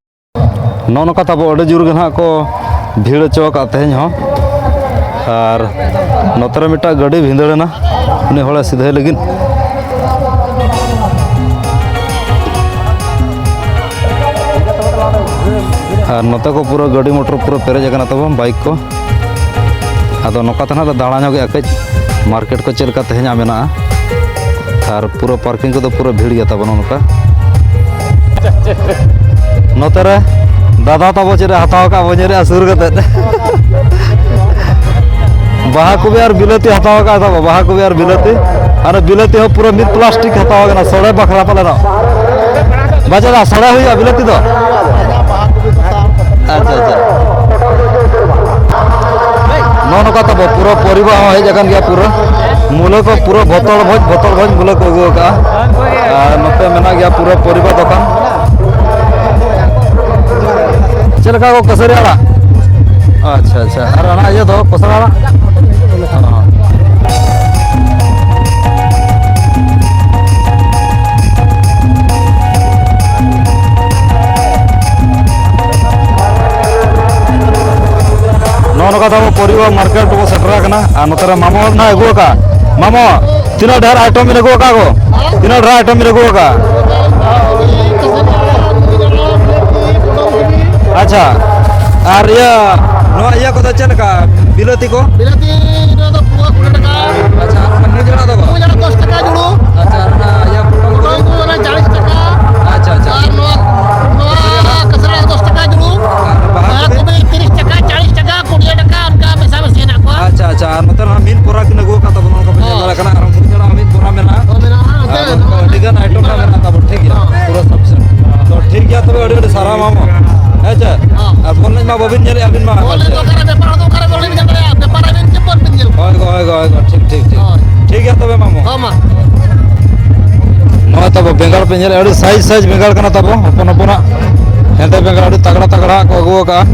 ᱱᱚᱜᱼᱚ ᱱᱚᱝᱠᱟ ᱛᱟᱵᱚ ᱟᱹᱰᱤ ᱡᱳᱨ ᱜᱮ ᱱᱟᱦᱟᱜ ᱠᱚ ᱵᱷᱤᱲ ᱦᱚᱪᱚ ᱟᱠᱟᱫ ᱛᱮᱦᱮᱧ ᱦᱚᱸ, ᱟᱨ ᱱᱚᱛᱮ ᱨᱮ ᱢᱤᱫᱴᱟᱝ ᱜᱟᱹᱰᱤ ᱵᱷᱤᱸᱫᱟᱹᱲ ᱮᱱᱟ, ᱩᱱᱤ ᱦᱚᱲᱮ ᱥᱤᱫᱷᱟᱹᱭ ᱞᱟᱹᱜᱤᱫ᱾ ᱟᱨ ᱱᱚᱛᱮ ᱠᱚ ᱯᱩᱨᱟᱹ ᱜᱟᱹᱰᱤ ᱢᱚᱴᱚᱨ ᱯᱩᱨᱟᱹ ᱯᱮᱨᱮᱡ ᱟᱠᱟᱱᱟ ᱛᱟᱵᱚ, bike ᱠᱚ᱾ ᱟᱫᱚ ᱱᱚᱝᱠᱟ ᱛᱮ ᱱᱟᱦᱟᱜ ᱞᱮ ᱫᱟᱬᱟ ᱧᱚᱜᱮᱜᱼᱟ ᱠᱟᱹᱡ, market ᱠᱚ ᱪᱮᱫ ᱞᱮᱠᱟ ᱛᱮᱦᱮᱧᱟᱜ ᱢᱮᱱᱟᱜᱼᱟ᱾ ᱟᱨ ᱯᱩᱨᱟᱹ parking ᱠᱚᱫᱚ ᱯᱩᱨᱟᱹ ᱵᱷᱤᱲ ᱜᱮᱭᱟ ᱛᱟᱵᱚ ᱱᱚᱜᱼᱚ ᱱᱚᱝᱠᱟ᱾ ᱱᱚᱛᱮ ᱨᱮ ᱫᱟᱫᱟ ᱛᱟᱵᱚ ᱪᱮᱫ ᱮ ᱦᱟᱛᱟᱣ ᱟᱠᱟᱫ ᱵᱚᱱ ᱧᱮᱞᱮᱜᱼᱟ ᱥᱩᱨ ᱠᱟᱛᱮᱫ᱾ ᱵᱟᱦᱟ ᱠᱚᱵᱤ ᱟᱨ ᱵᱤᱞᱟᱹᱛᱤ ᱦᱟᱛᱟᱣ ᱟᱠᱟᱫ ᱛᱟᱵᱚ, ᱵᱟᱦᱟ ᱠᱚᱵᱤ ᱟᱨ ᱵᱤᱞᱟᱹᱛᱤ᱾ ᱟᱨ ᱵᱤᱞᱟᱹᱛᱤ ᱦᱚᱸ ᱯᱩᱨᱟᱹ ᱢᱤᱫ plastic ᱦᱟᱛᱟᱣ ᱟᱠᱟᱱᱟ ᱥᱚᱲᱮ ᱵᱟᱠᱷᱨᱟ ᱯᱟᱞᱮ ᱫᱚ᱾ ᱵᱟᱡᱮ ᱫᱟ, ᱥᱚᱲᱮ ᱦᱩᱭᱩᱜᱼᱟ ᱵᱤᱞᱟᱹᱛᱤ ᱫᱚ? ᱟᱪᱪᱷᱟ, ᱟᱪᱪᱷᱟ᱾ ᱱᱚᱜᱼᱚ ᱱᱚᱝᱠᱟ ᱛᱟᱵᱚ ᱯᱩᱨᱟᱹ ᱯᱚᱨᱤᱵᱟᱨ ᱦᱚᱸ ᱦᱮᱡ ᱟᱠᱟᱱ ᱜᱮᱭᱟ ᱯᱩᱨᱟᱹ᱾ ᱢᱩᱞᱟᱹ ᱠᱚ ᱯᱩᱨᱟᱹ ᱵᱚᱛᱚᱲ ᱵᱷᱚᱡᱽ, ᱵᱚᱛᱚᱲ ᱵᱷᱚᱡᱽ ᱢᱩᱞᱟᱹ ᱠᱚ ᱟᱹᱜᱩ ᱟᱠᱟᱫᱼᱟ᱾ ᱟᱨ ᱱᱚᱛᱮ ᱢᱮᱱᱟᱜ ᱜᱮᱭᱟ ᱯᱩᱨᱟᱹ ᱯᱚᱨᱤᱵᱟᱨ ᱫᱚᱠᱟᱱ᱾ ᱪᱮᱫ ᱞᱮᱠᱟ ᱠᱚ ᱠᱟᱹᱥᱟᱹᱨᱤ ᱟᱲᱟᱜ? ᱟᱪᱪᱷᱟ, ᱟᱪᱪᱷᱟ᱾ ᱟᱨ ᱚᱱᱟ ᱤᱭᱟᱹ ᱫᱚ ᱠᱚᱥᱞᱟ ᱟᱲᱟᱜ? ᱦᱚᱸ᱾ ᱱᱚᱜᱼᱚ ᱱᱚᱝᱠᱟ ᱛᱟᱵᱚ ᱯᱚᱨᱤᱵᱟᱨ market ᱵᱚ ᱥᱮᱴᱮᱨ ᱟᱠᱟᱱᱟ᱾ ᱟᱨ ᱱᱚᱛᱮ ᱨᱮ ᱢᱟᱢᱚ ᱦᱚᱸ ᱟᱹᱜᱩ ᱟᱠᱟᱫ᱾ ᱢᱟᱢᱚ, ᱛᱤᱱᱟᱹᱜ ᱰᱷᱮᱨ item ᱵᱤᱱ ᱟᱹᱜᱩ ᱟᱠᱟᱫ ᱜᱚ? ᱛᱤᱱᱟᱹᱜ ᱰᱷᱮᱨ item ᱵᱤᱱ ᱟᱹᱜᱩ ᱟᱠᱟᱫ? ᱟᱪᱪᱷᱟ, ᱟᱨ ᱤᱭᱟᱹ, ᱱᱚᱣᱟ ᱤᱭᱟᱹ ᱠᱚᱫᱚ ᱪᱮᱫ ᱞᱮᱠᱟ? ᱵᱤᱞᱟᱹᱛᱤ ᱠᱚ? ᱵᱤᱞᱟᱹᱛᱤ ᱱᱚᱣᱟ ᱫᱚ ᱯᱩᱣᱟ ᱠᱩᱲᱤ ᱴᱟᱠᱟ᱾ ᱟᱪᱪᱷᱟ, ᱟᱨ ᱚᱱᱟ ᱢᱩᱡᱽ ᱟᱲᱟᱜ ᱫᱚ ᱜᱚ? ᱢᱩᱡᱽ ᱟᱲᱟᱜ ᱫᱚᱥ ᱴᱟᱠᱟ ᱡᱩᱲᱩ᱾ ᱟᱪᱪᱷᱟ, ᱟᱨ ᱚᱱᱟ ᱤᱭᱟᱹ ᱯᱚᱴᱚᱢ ᱠᱚᱫᱚ? ᱯᱚᱴᱚᱢ ᱠᱚ ᱚᱱᱟ ᱪᱟᱞᱤᱥ ᱴᱟᱠᱟ᱾ ᱟᱪᱪᱷᱟ, ᱟᱪᱪᱷᱟ᱾ ᱟᱨ ᱱᱚᱣᱟ, ᱱᱚᱣᱟ ᱠᱟᱥᱨᱟ ᱫᱚᱥ ᱴᱟᱠᱟ ᱡᱩᱲᱩ᱾ ᱟᱨ ᱵᱟᱦᱟ ᱟᱨ ᱠᱚᱫᱚ? ᱠᱚᱵᱤ ᱛᱤᱨᱤᱥ ᱴᱟᱠᱟ, ᱪᱟᱞᱤᱥ ᱴᱟᱠᱟ, ᱠᱩᱲᱤ ᱴᱟᱠᱟ, ᱚᱱᱠᱟ ᱢᱮᱥᱟ ᱢᱮᱥᱤ ᱦᱮᱱᱟᱜ ᱠᱚᱣᱟ᱾ ᱟᱪᱪᱷᱟ, ᱟᱪᱪᱷᱟ᱾ ᱟᱨ ᱱᱚᱛᱮ ᱨᱮᱦᱚᱸ ᱢᱤᱫ ᱵᱚᱨᱟ ᱠᱤᱱ ᱟᱹᱜᱩ ᱟᱠᱟᱫ ᱛᱟᱵᱚᱱᱟ, ᱚᱱᱠᱟ ᱵᱚᱱ ᱧᱮᱞ ᱦᱚᱸ᱾ ᱫᱟᱲᱮᱭᱟᱜ ᱠᱟᱱᱟ᱾ ᱟᱨ ᱢᱩᱡᱽ ᱟᱲᱟᱜ ᱦᱚᱸ ᱢᱤᱫ ᱵᱚᱨᱟ ᱢᱮᱱᱟᱜᱼᱟ᱾ ᱦᱚᱸ, ᱢᱮᱱᱟᱜᱼᱟ᱾ ᱟᱨ ᱚᱱᱠᱟ ᱟᱹᱰᱤ ᱜᱟᱱ item ᱦᱚᱸ ᱢᱮᱱᱟᱜ ᱛᱟᱵᱚᱱ, ᱴᱷᱤᱠ ᱜᱮᱭᱟ? ᱦᱚᱸ᱾ ᱯᱩᱨᱟᱹ sufficient᱾ ᱛᱚ ᱴᱷᱤᱠ ᱜᱮᱭᱟ ᱛᱚᱵᱮ, ᱟᱹᱰᱤ ᱟᱹᱰᱤ ᱥᱟᱨᱦᱟᱣ ᱢᱟᱢᱚ᱾ ᱦᱮᱸ ᱪᱮ? ᱦᱚᱸ᱾ ᱟᱨ ᱵᱚᱞ ᱮᱱᱮᱡ ᱢᱟ ᱵᱟᱵᱤᱱ ᱧᱮᱞᱮᱫᱼᱟ ᱟᱹᱵᱤᱱ ᱢᱟ, ᱵᱚᱞ ᱦᱮᱸ ᱮᱱᱮᱡ ᱪᱮ? ᱫᱚ ᱚᱠᱟᱨᱮ ᱵᱮᱯᱟᱨ ᱫᱚ ᱚᱠᱟᱨᱮ ᱵᱚᱞ ᱮᱱᱮᱡ ᱧᱮᱞ ᱫᱟᱲᱮᱭᱟᱜᱼᱟ? ᱵᱮᱯᱟᱨ ᱟᱹᱵᱤᱱ ᱪᱮᱫ ᱵᱚᱞ ᱵᱤᱱ ᱧᱮᱞ ᱠᱚᱣᱟ? ᱦᱳᱭ ᱜᱚ, ᱦᱳᱭ ᱜᱚ, ᱦᱳᱭ ᱜᱚ, ᱴᱷᱤᱠ, ᱴᱷᱤᱠ, ᱴᱷᱤᱠ᱾ ᱦᱳᱭ᱾ ᱴᱷᱤᱠ ᱜᱮᱭᱟ ᱛᱚᱵᱮ ᱢᱟᱢᱚ᱾ ᱦᱚᱸ, ᱢᱟ᱾ ᱱᱚᱜᱼᱚᱭ ᱛᱟᱵᱚ ᱵᱮᱸᱜᱟᱲ ᱯᱮ ᱧᱮᱞᱮᱫᱼᱟ, ᱟᱹᱰᱤ size size ᱵᱮᱸᱜᱟᱲ ᱠᱟᱱᱟ ᱛᱟᱵᱚ, ᱦᱚᱯᱚᱱ ᱦᱚᱯᱚᱱᱟᱜ ᱦᱮᱸᱫᱮ ᱵᱮᱸᱜᱟᱲ ᱟᱹᱰᱤ ᱛᱟᱜᱲᱟ ᱛᱟᱜᱲᱟ ᱠᱚ ᱟᱹᱜᱩ ᱟᱠᱟᱫᱼᱟ᱾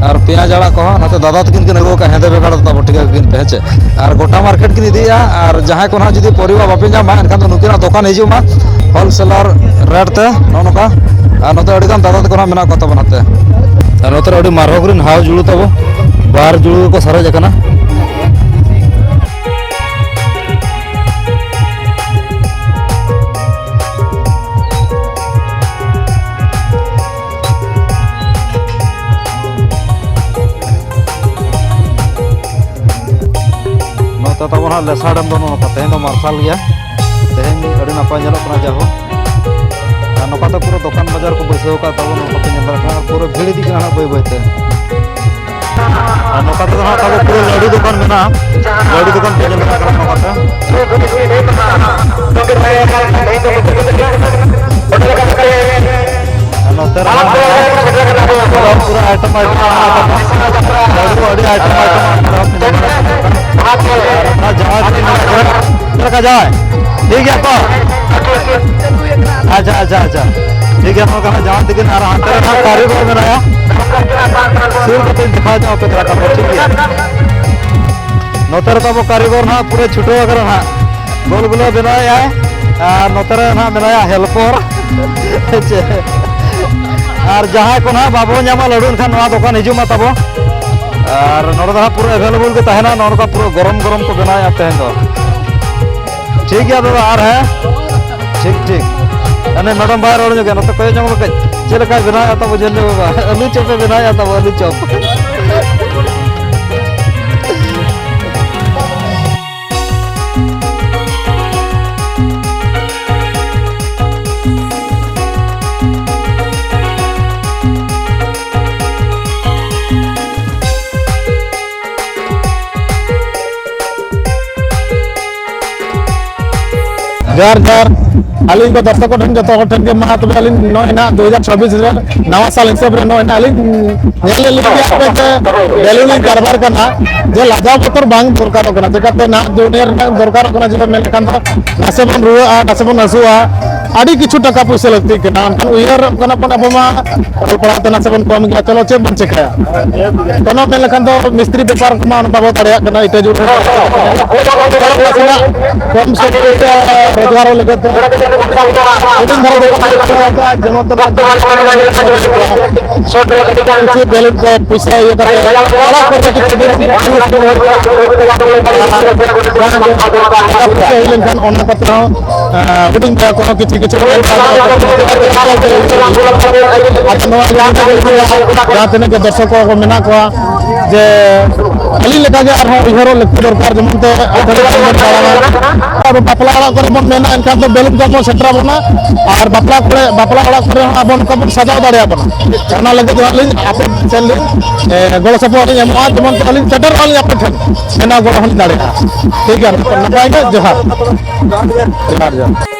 ᱟᱨ ᱯᱮᱸᱭᱟᱡᱽ ᱟᱲᱟᱜ ᱠᱚᱦᱚᱸ ᱱᱚᱛᱮ ᱫᱟᱫᱟ ᱛᱟᱹᱠᱤᱱ ᱠᱤᱱ ᱟᱹᱜᱩ ᱟᱠᱟᱫᱼᱟ, ᱦᱮᱸᱫᱮ ᱵᱮᱸᱜᱟᱲ ᱫᱚ ᱛᱟᱵᱚ ᱴᱷᱤᱠᱟᱹ ᱠᱤᱱ ᱯᱮ, ᱦᱮᱸ ᱪᱮ? ᱟᱨ ᱜᱚᱴᱟ market ᱠᱤᱱ ᱤᱫᱤᱭᱮᱫᱼᱟ, ᱟᱨ ᱡᱟᱦᱟᱸᱭ ᱠᱚ ᱱᱟᱦᱟᱜ ᱡᱩᱫᱤ ᱯᱚᱨᱤᱵᱟ ᱵᱟᱯᱮ ᱧᱟᱢᱟ, ᱮᱱᱠᱷᱟᱱ ᱫᱚ ᱱᱩᱠᱤᱱᱟᱜ ᱫᱚᱠᱟᱱ ᱦᱤᱡᱩᱜ ᱢᱟ, wholesaler rate ᱛᱮ, ᱱᱚᱜᱼᱚ ᱱᱚᱝᱠᱟ᱾ ᱟᱨ ᱱᱚᱛᱮ ᱟᱹᱰᱤ ᱜᱟᱱ ᱫᱟᱫᱟ ᱛᱟᱠᱚ ᱱᱟᱦᱟᱜ ᱢᱮᱱᱟᱜ ᱠᱚ ᱛᱟᱵᱚᱱᱟ ᱱᱚᱛᱮ᱾ ᱟᱨ ᱱᱚᱛᱮ ᱨᱮ ᱟᱹᱰᱤ ᱢᱟᱨᱦᱚᱠ ᱨᱮᱱ ᱦᱟᱣ ᱡᱩᱲᱩ ᱛᱟᱵᱚ, ᱵᱟᱨ ᱡᱩᱲᱩ ᱠᱚ ᱥᱟᱨᱮᱡ ᱟᱠᱟᱱᱟ᱾ ᱱᱚᱛᱮ ᱛᱟᱵᱚᱱ ᱦᱟᱸᱜ ᱞᱮᱥᱟ ᱰᱮᱢ ᱫᱚ ᱱᱚᱜᱼᱚ ᱱᱚᱝᱠᱟ, ᱛᱮᱦᱮᱧ ᱫᱚ ᱢᱟᱨᱥᱟᱞ ᱜᱮᱭᱟ, ᱛᱮᱦᱮᱧ ᱟᱹᱰᱤ ᱱᱟᱯᱟᱭ ᱧᱮᱞᱚᱜ ᱠᱟᱱᱟ ᱡᱟᱭᱦᱳᱠ᱾ ᱟᱨ ᱱᱚᱝᱠᱟ ᱛᱮ ᱯᱩᱨᱟᱹ ᱫᱚᱠᱟᱱ ᱵᱟᱡᱟᱨ ᱠᱚ ᱵᱟᱹᱭᱥᱟᱹᱣ ᱟᱠᱟᱫ ᱛᱟᱵᱚᱱ, ᱱᱚᱝᱠᱟ ᱯᱮ ᱧᱮᱞ ᱫᱟᱲᱮᱭᱟᱜ ᱠᱟᱱᱟ, ᱯᱩᱨᱟᱹ ᱵᱷᱤᱲ ᱤᱫᱤᱜ ᱠᱟᱱᱟ ᱦᱟᱸᱜ ᱵᱟᱹᱭ ᱵᱟᱹᱭ ᱛᱮ᱾ ᱟᱨ ᱱᱚᱝᱠᱟ ᱛᱮᱫᱚ ᱦᱟᱸᱜ ᱛᱟᱵᱚ ᱯᱩᱨᱟᱹ ᱞᱟᱹᱰᱩ ᱫᱚᱠᱟᱱ ᱢᱮᱱᱟᱜᱼᱟ, ᱞᱟᱹᱰᱩ ᱫᱚᱠᱟᱱ ᱯᱮ ᱧᱮᱞ ᱫᱟᱲᱮᱭᱟᱜ ᱠᱟᱱᱟ ᱱᱚᱝᱠᱟ ᱛᱮ᱾ ᱟᱨ ᱱᱚᱛᱮ ᱨᱮᱦᱚᱸ ᱯᱩᱨᱟᱹ, ᱯᱩᱨᱟᱹ item item ᱢᱮᱱᱟᱜ ᱛᱟᱵᱚᱱᱟ᱾ ᱞᱟᱹᱰᱩ ᱟᱹᱰᱤ item item ᱢᱮᱱᱟᱜ ᱛᱟᱵᱚᱱᱟ᱾ ᱟᱨ ᱚᱱᱟ ᱡᱟᱶᱟᱭ ᱛᱟᱹᱠᱤᱱ ᱢᱮᱱᱟᱜ ᱠᱤᱱᱟ᱾ ᱪᱮᱫ ᱞᱮᱠᱟ ᱡᱟᱶᱟᱭ? ᱴᱷᱤᱠ ᱜᱮᱭᱟ ᱛᱚ? ᱟᱪᱪᱷᱟ, ᱟᱪᱪᱷᱟ, ᱟᱪᱪᱷᱟ᱾ ᱴᱷᱤᱠ ᱜᱮᱭᱟ, ᱱᱚᱝᱠᱟ ᱦᱟᱸᱜ ᱡᱟᱶᱟᱭ ᱛᱟᱹᱠᱤᱱ ᱟᱨ ᱦᱟᱱᱛᱮ ᱨᱮ ᱦᱟᱸᱜ ᱠᱟᱹᱨᱤᱜᱚᱨ ᱢᱮᱱᱟᱭᱟ᱾ ᱥᱩᱨ ᱠᱟᱛᱮ ᱫᱮᱠᱷᱟᱣ ᱧᱚᱜ ᱟᱯᱮ ᱠᱟᱱᱟ ᱛᱟᱵᱚᱱ, ᱴᱷᱤᱠ ᱜᱮᱭᱟ? ᱱᱚᱛᱮ ᱨᱮ ᱛᱟᱵᱚ ᱠᱟᱹᱨᱤᱜᱚᱨ ᱦᱟᱸᱜ ᱯᱩᱨᱟᱹ ᱪᱷᱩᱴᱟᱹᱣ ᱟᱠᱟᱱᱟ ᱦᱟᱸᱜ᱾ ᱜᱳᱞ ᱜᱩᱞᱟᱹ ᱵᱮᱱᱟᱣᱮᱫᱼᱟᱭ᱾ ᱟᱨ ᱱᱚᱛᱮ ᱨᱮ ᱱᱟᱦᱟᱜ ᱢᱮᱱᱟᱭᱟ helper᱾ ᱪᱮ? ᱟᱨ ᱡᱟᱦᱟᱸᱭ ᱠᱚ ᱱᱟᱦᱟᱜ ᱵᱟᱵᱚ ᱧᱟᱢᱟ ᱞᱟᱹᱰᱩ, ᱮᱱᱠᱷᱟᱱ ᱱᱚᱣᱟ ᱫᱚᱠᱟᱱ ᱦᱤᱡᱩᱜ ᱢᱟ ᱛᱟᱵᱚ᱾ ᱟᱨ ᱱᱚᱰᱮ ᱫᱚ ᱦᱟᱸᱜ ᱯᱩᱨᱟᱹ ᱮᱵᱮᱞᱮᱵᱮᱞ ᱜᱮ ᱛᱟᱦᱮᱱᱟ᱾ ᱱᱚᱜᱼᱚ ᱱᱚᱝᱠᱟ ᱯᱩᱨᱟᱹ ᱜᱚᱨᱚᱢ ᱜᱚᱨᱚᱢ ᱠᱚ ᱵᱮᱱᱟᱣᱮᱫᱼᱟ ᱛᱮᱦᱮᱧ ᱫᱚ᱾ ᱴᱷᱤᱠ ᱜᱮᱭᱟ ᱫᱟᱫᱟ, ᱟᱨ ᱦᱮᱸ, ᱴᱷᱤᱠ, ᱴᱷᱤᱠ᱾ ᱦᱟᱱᱮ ᱢᱮᱰᱟᱢ ᱵᱟᱭ ᱨᱚᱲ ᱧᱚᱜᱮᱜᱼᱟ, ᱱᱚᱛᱮ ᱠᱚᱭᱚᱜ ᱧᱚᱜ ᱢᱮ ᱠᱟᱹᱡ᱾ ᱪᱮᱫ ᱞᱮᱠᱟᱭ ᱵᱮᱱᱟᱣᱮᱫᱼᱟ ᱛᱟᱵᱚ, ᱧᱮᱞ ᱧᱚᱜ ᱢᱮ ᱵᱟᱵᱟ, ᱟᱹᱞᱩ ᱪᱚᱯ ᱮ ᱵᱮᱱᱟᱣᱮᱫᱼᱟ ᱛᱟᱵᱚ, ᱟᱹᱞᱩ ᱪᱚᱯ᱾ ᱡᱚᱦᱟᱨ, ᱡᱚᱦᱟᱨ᱾ ᱟᱹᱞᱤᱧ ᱠᱚ ᱫᱚᱨᱥᱚᱠ ᱠᱚ ᱴᱷᱮᱱ, ᱡᱚᱛᱚ ᱦᱚᱲ ᱴᱷᱮᱱ ᱜᱮ, ᱢᱟ ᱛᱚᱵᱮ ᱟᱹᱞᱤᱧ ᱱᱚᱜᱼᱚᱭ ᱱᱟᱜ ᱫᱩ ᱦᱟᱡᱟᱨ ᱪᱷᱟᱵᱵᱤᱥ ᱨᱮ ᱱᱟᱣᱟ ᱥᱟᱞ ᱦᱤᱥᱟᱹᱵ ᱨᱮ ᱱᱚᱜᱼᱚᱭ ᱱᱟᱜ ᱟᱹᱞᱤᱧ ᱧᱮᱞ ᱞᱮᱫ ᱞᱤᱧ ᱜᱮᱭᱟ ᱯᱮ ᱡᱮ ᱰᱮᱞᱤ ᱞᱤᱧ ᱠᱟᱨᱵᱟᱨ ᱠᱟᱱᱟ, ᱡᱮ ᱞᱟᱡᱟᱣ ᱵᱚᱛᱚᱨ ᱵᱟᱝ ᱫᱚᱨᱠᱟᱨᱚᱜ ᱠᱟᱱᱟ᱾ ᱪᱮᱠᱟᱛᱮ ᱱᱟᱦᱟᱜ ᱫᱩᱱᱤᱭᱟᱹ ᱨᱮᱱᱟᱜ ᱫᱚᱨᱠᱟᱨᱚᱜ ᱠᱟᱱᱟ, ᱡᱩᱫᱤ ᱢᱮᱱ ᱞᱮᱠᱷᱟᱱ ᱫᱚ ᱱᱟᱥᱮ ᱵᱚᱱ ᱨᱩᱣᱟᱹᱜᱼᱟ, ᱱᱟᱥᱮ ᱵᱚᱱ ᱦᱟᱹᱥᱩᱜᱼᱟ, ᱟᱹᱰᱤ ᱠᱤᱪᱷᱩ ᱴᱟᱠᱟ ᱯᱩᱭᱥᱟᱹ ᱞᱟᱹᱠᱛᱤᱜ ᱠᱟᱱᱟ᱾ ᱢᱮᱱᱠᱷᱟᱱ ᱩᱭᱦᱟᱹᱨᱚᱜ ᱠᱟᱱᱟ ᱵᱚᱱ ᱟᱵᱚ ᱢᱟ ᱚᱞ ᱯᱟᱲᱦᱟᱣ ᱛᱮ ᱱᱟᱥᱮ ᱵᱚᱱ ᱠᱚᱢ ᱜᱮᱭᱟ, ᱪᱚᱞᱚ ᱪᱮᱫ ᱵᱚᱱ ᱪᱮᱠᱟᱭᱟ? ᱠᱳᱱᱳ ᱢᱮᱱ ᱞᱮᱠᱷᱟᱱ ᱫᱚ ᱢᱤᱥᱛᱨᱤ ᱵᱮᱯᱟᱨ ᱠᱚᱢᱟ ᱚᱱᱟ ᱵᱟᱵᱚ ᱫᱟᱲᱮᱭᱟᱜ ᱠᱟᱱᱟ, ᱮᱴᱟᱜ ᱡᱩᱜᱽ ᱨᱮ ᱱᱟᱥᱮᱱᱟᱜ ᱠᱚᱢ ᱥᱚᱢ ᱯᱚᱭᱥᱟ ᱨᱳᱡᱽᱜᱟᱨᱚᱜ ᱞᱟᱹᱜᱤᱫ ᱛᱮ ᱦᱩᱰᱤᱧ ᱫᱷᱟᱨᱟ ᱫᱚᱠᱟᱱ ᱡᱮᱢᱚᱱ ᱛᱮᱢᱚᱱ ᱪᱮᱫ ᱵᱮᱞᱮᱱᱥ ᱨᱮ ᱯᱚᱭᱥᱟ ᱤᱭᱟᱹ ᱠᱟᱛᱮ ᱚᱲᱟᱜ ᱠᱚᱨᱮ ᱠᱤᱪᱷᱩ ᱫᱤᱱ ᱦᱩᱭ ᱞᱮᱱᱠᱷᱟᱱ ᱚᱱᱟ ᱠᱚᱛᱮ ᱦᱚᱸ ᱦᱩᱰᱤᱧ ᱵᱚᱭᱦᱟ ᱠᱚᱦᱚᱸ ᱠᱤᱪᱷᱩ ᱠᱤᱪᱷᱩ ᱟᱫᱚ ᱱᱚᱣᱟ ᱡᱟᱦᱟᱸ ᱛᱤᱱᱟᱹᱜ ᱜᱮ ᱫᱚᱨᱥᱚᱠ ᱠᱚ ᱢᱮᱱᱟᱜ ᱠᱚᱣᱟ, ᱡᱮ ᱟᱹᱞᱤᱧ ᱞᱮᱠᱟᱜᱮ ᱟᱨᱦᱚᱸ ᱩᱭᱦᱟᱹᱨᱚᱜ ᱞᱟᱹᱠᱛᱤ ᱫᱚᱨᱠᱟᱨ, ᱡᱮᱢᱚᱱ ᱛᱮ ᱟᱹᱛᱷᱟᱹᱲᱤ ᱵᱟᱝ ᱵᱚᱱ ᱫᱟᱬᱟᱱᱟ᱾ ᱟᱨ ᱵᱟᱯᱞᱟ ᱚᱲᱟᱜ ᱠᱚᱨᱮ ᱵᱚᱱ ᱢᱮᱱᱟ, ᱮᱱᱠᱷᱟᱱ ᱫᱚ ᱵᱮᱞᱩᱱ ᱠᱚ ᱵᱚᱱ ᱥᱮᱴᱮᱨ ᱟᱵᱚᱱᱟ᱾ ᱟᱨ ᱵᱟᱯᱞᱟ ᱠᱚᱨᱮ, ᱵᱟᱯᱞᱟ ᱚᱲᱟᱜ ᱠᱚᱨᱮ ᱦᱚᱸ ᱟᱵᱚ ᱱᱚᱝᱠᱟ ᱵᱚᱱ ᱥᱟᱡᱟᱣ ᱫᱟᱲᱮᱭᱟᱵᱚᱱᱟ᱾ ᱚᱱᱟ ᱞᱟᱹᱜᱤᱫ ᱦᱚᱸ ᱟᱹᱞᱤᱧ ᱟᱯᱮ ᱴᱷᱮᱱ ᱞᱤᱧ, ᱮ, ᱜᱚᱲᱚ ᱥᱚᱯᱚᱦᱚᱫ ᱞᱤᱧ ᱮᱢᱚᱜᱼᱟ, ᱡᱮᱢᱚᱱ ᱛᱮ ᱟᱹᱞᱤᱧ ᱥᱮᱴᱮᱨᱚᱜ ᱟᱹᱞᱤᱧ ᱟᱯᱮ ᱴᱷᱮᱱ, ᱵᱮᱱᱟᱣ ᱜᱚᱲᱚ ᱦᱚᱸᱞᱤᱧ ᱫᱟᱲᱮᱭᱟᱜᱼᱟ᱾ ᱴᱷᱤᱠ ᱜᱮᱭᱟ, ᱱᱟᱯᱟᱭ ᱜᱮ, ᱡᱚᱦᱟᱨ᱾ ᱡᱚᱦᱟᱨ, ᱡᱚᱦᱟᱨ᱾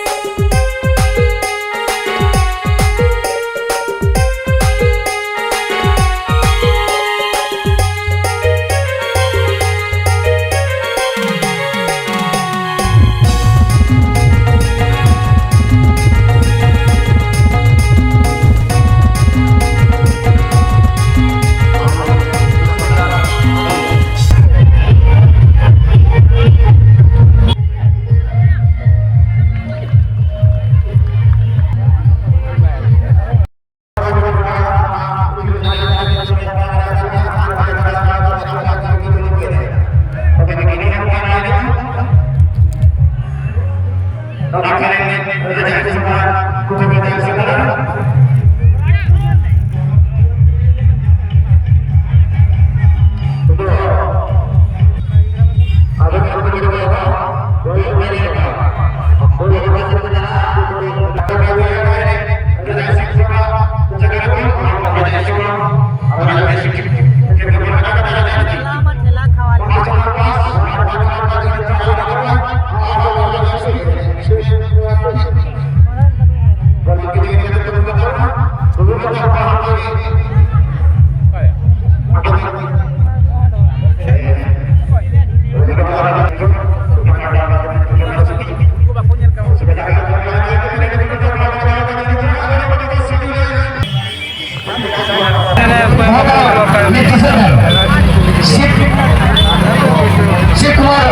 ᱥᱤᱵ ᱠᱩᱢᱟᱨ,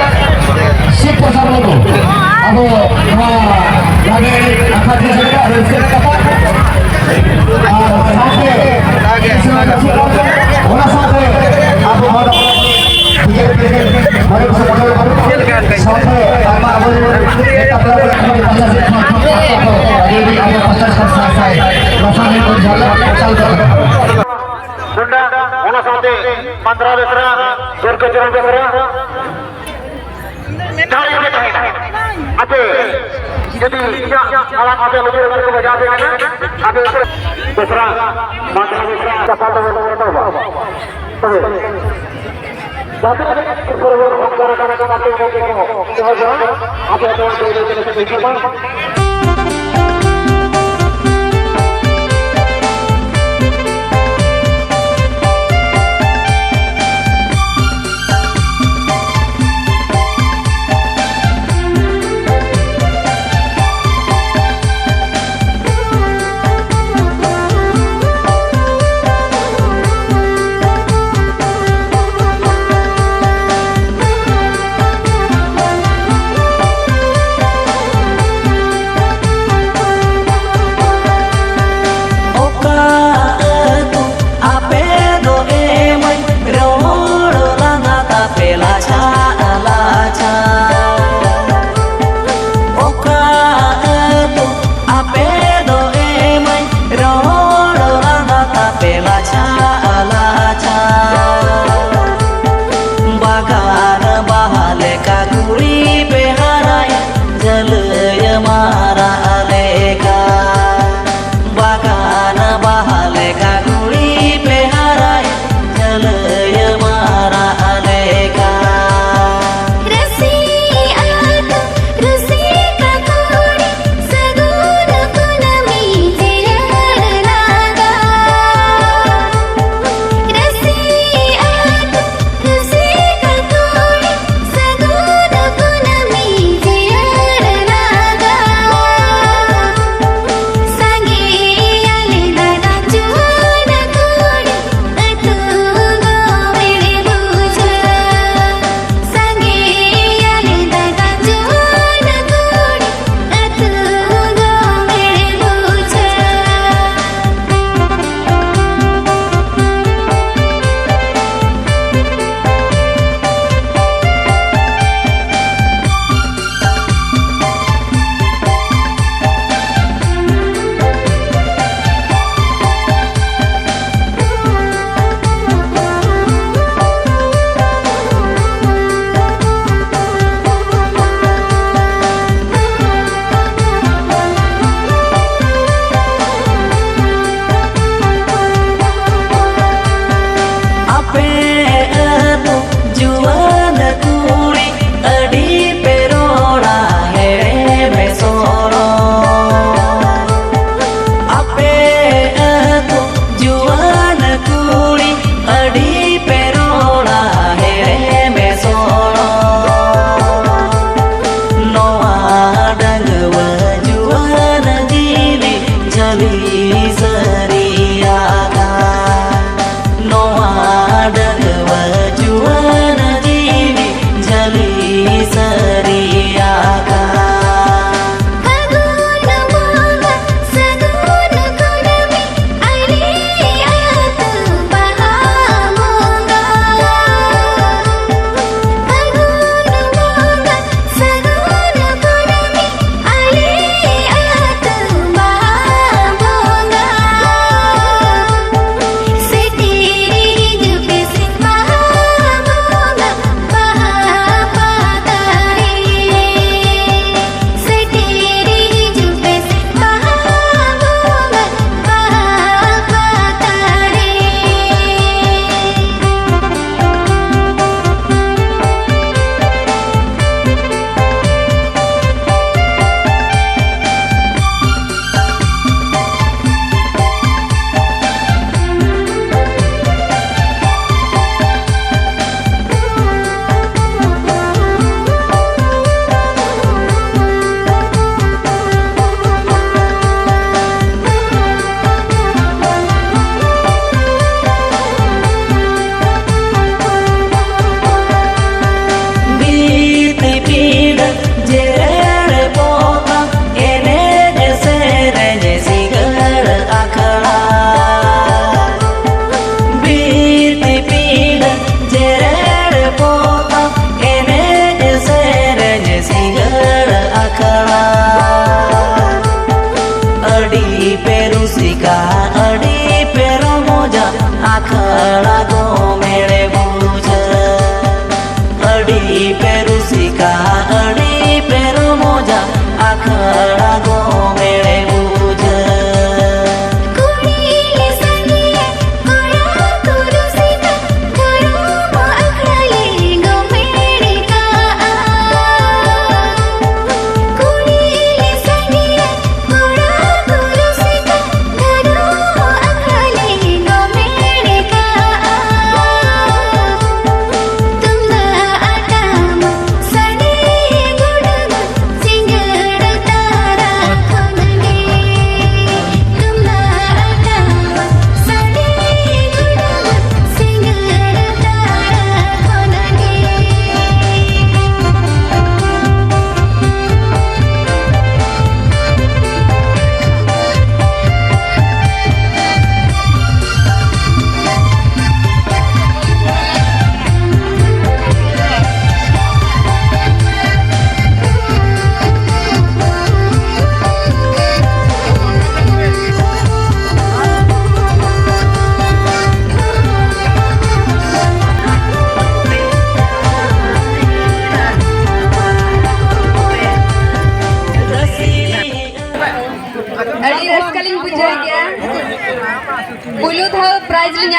ᱥᱤᱵ ᱯᱨᱚᱥᱟᱫᱽ ᱢᱩᱨᱢᱩ, ᱟᱵᱚ ᱱᱚᱣᱟ ᱞᱟᱜᱽᱲᱮ ᱮᱱᱮᱡ ᱟᱠᱷᱲᱟ ᱨᱮ ᱥᱮᱴᱮᱨ ᱠᱟᱛᱮ, ᱟᱨ ᱥᱟᱶᱛᱮ ᱚᱱᱟ ᱥᱟᱶᱛᱮ ᱟᱵᱚ ᱱᱚᱣᱟ ᱫᱚ ᱥᱟᱶᱛᱮ ᱟᱭᱢᱟ ᱟᱵᱚ ᱱᱮᱛᱟ ᱯᱮᱲᱟ ᱠᱚ ᱯᱟᱦᱴᱟ ᱥᱮᱫ ᱠᱷᱚᱱ ᱟᱹᱰᱤ ᱟᱹᱰᱤ ᱟᱵᱚ ᱯᱟᱦᱴᱟ ᱥᱮᱫ ᱠᱷᱚᱱ ᱥᱟᱭ ᱥᱟᱭ ᱞᱟᱥᱟᱲᱦᱮᱫ ᱜᱚᱰ ᱡᱚᱦᱟᱨ ᱪᱟᱞ ᱠᱟᱱᱟ᱾ ᱱᱚᱰᱮ ᱚᱱᱟ ᱥᱟᱶᱛᱮ ᱯᱟᱸᱫᱽᱨᱟ ᱵᱮᱥᱨᱟ, ᱫᱩᱨᱜᱟᱹ ᱪᱚᱨᱚᱱ ᱵᱮᱥᱨᱟ, ᱡᱟᱦᱟᱸ ᱨᱮᱜᱮ ᱯᱮ ᱛᱟᱦᱮᱱᱟ, ᱟᱯᱮ ᱡᱩᱫᱤ ᱤᱧᱟᱹᱜ ᱟᱲᱟᱝ ᱟᱯᱮ ᱞᱩᱛᱩᱨ ᱨᱮ ᱵᱟᱡᱟᱣ ᱯᱮ ᱠᱟᱱᱟ, ᱟᱯᱮ ᱩᱛᱟᱹᱨ ᱫᱚᱥᱨᱟ, ᱢᱟᱱᱰᱟ ᱫᱚᱥᱨᱟ, ᱪᱟᱯᱟ ᱫᱚ ᱵᱟᱹᱱᱩᱜ ᱛᱟᱵᱚᱱᱟ᱾ ᱛᱚᱵᱮ ᱡᱟᱦᱟᱸ ᱛᱤᱱᱟᱹᱜ ᱜᱮ ᱥᱩᱨ ᱨᱮᱵᱚᱱ ᱦᱚᱯᱚᱱ ᱠᱟᱱᱟ, ᱠᱟᱱᱟ, ᱠᱟᱱᱟ, ᱟᱯᱮ ᱦᱚᱸ ᱡᱚᱦᱟᱨ, ᱟᱯᱮ ᱦᱚᱸ ᱡᱚᱦᱟᱨ, ᱡᱚᱦᱟᱨ, ᱡᱚᱦᱟᱨ, ᱡᱚᱦᱟᱨ᱾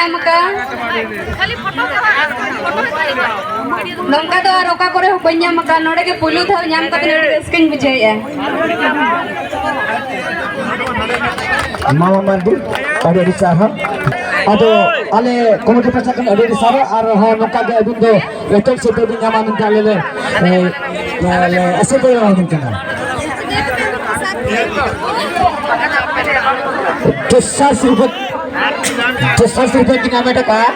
ᱧᱟᱢ ᱟᱠᱟᱫ᱾ ᱱᱚᱝᱠᱟ ᱫᱚ ᱟᱨ ᱚᱠᱟ ᱠᱚᱨᱮ ᱦᱚᱸ ᱵᱟᱹᱧ ᱧᱟᱢ ᱟᱠᱟᱫ᱾ ᱱᱚᱰᱮ ᱜᱮ ᱯᱩᱭᱞᱩ ᱫᱷᱟᱣ ᱧᱟᱢ ᱠᱟᱛᱮ ᱟᱹᱰᱤ ᱨᱟᱹᱥᱠᱟᱹᱧ ᱵᱩᱡᱷᱟᱹᱣᱮᱫᱼᱟ᱾ ᱢᱟᱢᱟ ᱢᱟᱨᱰᱤ, ᱟᱹᱰᱤ ᱟᱹᱰᱤ ᱥᱟᱨᱦᱟᱣ᱾ ᱟᱫᱚ ᱟᱞᱮ ᱠᱚᱢᱤᱴᱤ ᱯᱟᱦᱴᱟ ᱠᱷᱚᱱ ᱟᱹᱰᱤ ᱟᱹᱰᱤ ᱥᱟᱨᱦᱟᱣ, ᱟᱨ ᱦᱚᱸ ᱱᱚᱝᱠᱟ ᱜᱮ ᱟᱹᱵᱤᱱ ᱫᱚ ᱮᱴᱟᱜ ᱥᱮᱫ ᱵᱤᱱ ᱧᱟᱢᱟ ᱢᱮᱱᱛᱮ ᱟᱞᱮ ᱞᱮ, ᱮ, ᱞᱮ ᱟᱥᱤᱨᱵᱟᱫ ᱮᱢᱟᱵᱤᱱ ᱠᱟᱱᱟ᱾ ᱫᱚᱥᱟᱨ ᱥᱤᱨᱯᱟᱹ, ᱫᱚᱥᱟᱨ ᱥᱤᱨᱯᱟᱹ ᱠᱤᱱ ᱦᱟᱢᱮᱴ ᱟᱠᱟᱫᱼᱟ᱾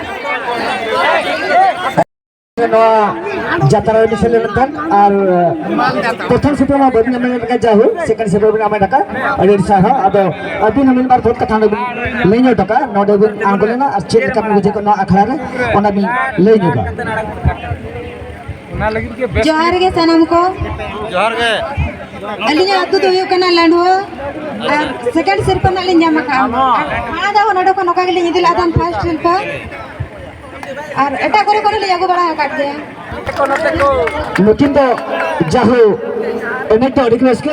ᱱᱚᱣᱟ ᱡᱟᱛᱨᱟ ᱨᱮ ᱥᱮᱞᱮᱫ ᱞᱮᱱᱠᱷᱟᱱ ᱟᱨ ᱯᱨᱚᱛᱷᱚᱢ ᱥᱤᱨᱯᱟᱹ ᱢᱟ ᱵᱟᱹᱵᱤᱱ ᱦᱟᱢᱮᱴ ᱟᱠᱟᱫ, ᱡᱟᱭᱦᱳᱠ, ᱥᱮᱠᱮᱱᱰ ᱥᱤᱨᱯᱟᱹ ᱵᱤᱱ ᱦᱟᱢᱮᱴ ᱟᱠᱟᱫ, ᱟᱹᱰᱤ ᱟᱹᱰᱤ ᱥᱟᱨᱦᱟᱣ᱾ ᱟᱫᱚ ᱟᱹᱵᱤᱱ ᱦᱚᱸ ᱢᱤᱫ ᱵᱟᱨ ᱵᱚᱫ ᱠᱟᱛᱷᱟ ᱚᱸᱰᱮ ᱵᱤᱱ ᱞᱟᱹᱭ ᱧᱚᱜ ᱦᱚᱴᱚ ᱠᱟᱜᱼᱟ, ᱱᱚᱰᱮ ᱵᱤᱱ ᱟᱬᱜᱚ ᱞᱮᱱᱟ ᱟᱨ ᱪᱮᱫ ᱞᱮᱠᱟ ᱵᱤᱱ ᱵᱩᱡᱷᱟᱹᱣ ᱠᱮᱫ ᱱᱚᱣᱟ ᱟᱠᱷᱲᱟ ᱨᱮ, ᱚᱱᱟ ᱵᱤᱱ ᱞᱟᱹᱭ ᱧᱚᱜᱟ᱾ ᱡᱚᱦᱟᱨ ᱜᱮ ᱥᱟᱱᱟᱢ ᱠᱚ᱾ ᱡᱚᱦᱟᱨ ᱜᱮ᱾ ᱟᱹᱞᱤᱧᱟᱜ ᱟᱹᱛᱩ ᱫᱚ ᱦᱩᱭᱩᱜ ᱠᱟᱱᱟ ᱞᱟᱹᱰᱷᱩᱣᱟᱹ, ᱟᱨ ᱥᱮᱠᱮᱱᱰ ᱥᱤᱨᱯᱟᱹ ᱱᱟᱜ ᱞᱤᱧ ᱧᱟᱢ ᱟᱠᱟᱫᱼᱟ᱾ ᱟᱨ ᱢᱟᱲᱟᱝ ᱫᱷᱟᱣ ᱦᱚᱸ ᱱᱚᱰᱮ ᱠᱷᱚᱱ ᱱᱚᱝᱠᱟ ᱜᱮᱞᱤᱧ ᱤᱫᱤ ᱞᱮᱫ ᱛᱟᱦᱮᱱ ᱯᱷᱟᱥᱴ ᱥᱤᱨᱯᱟᱹ, ᱟᱨ ᱮᱴᱟᱜ ᱠᱚᱨᱮ ᱠᱷᱚᱱ ᱦᱚᱸᱞᱤᱧ ᱟᱹᱜᱩ ᱵᱟᱲᱟ ᱟᱠᱟᱫ ᱜᱮᱭᱟ᱾ ᱱᱩᱠᱤᱱ ᱫᱚ ᱡᱟᱦᱳ ᱮᱱᱮᱡ ᱫᱚ ᱟᱹᱰᱤ ᱠᱤᱱ ᱨᱟᱹᱥᱠᱟᱹ᱾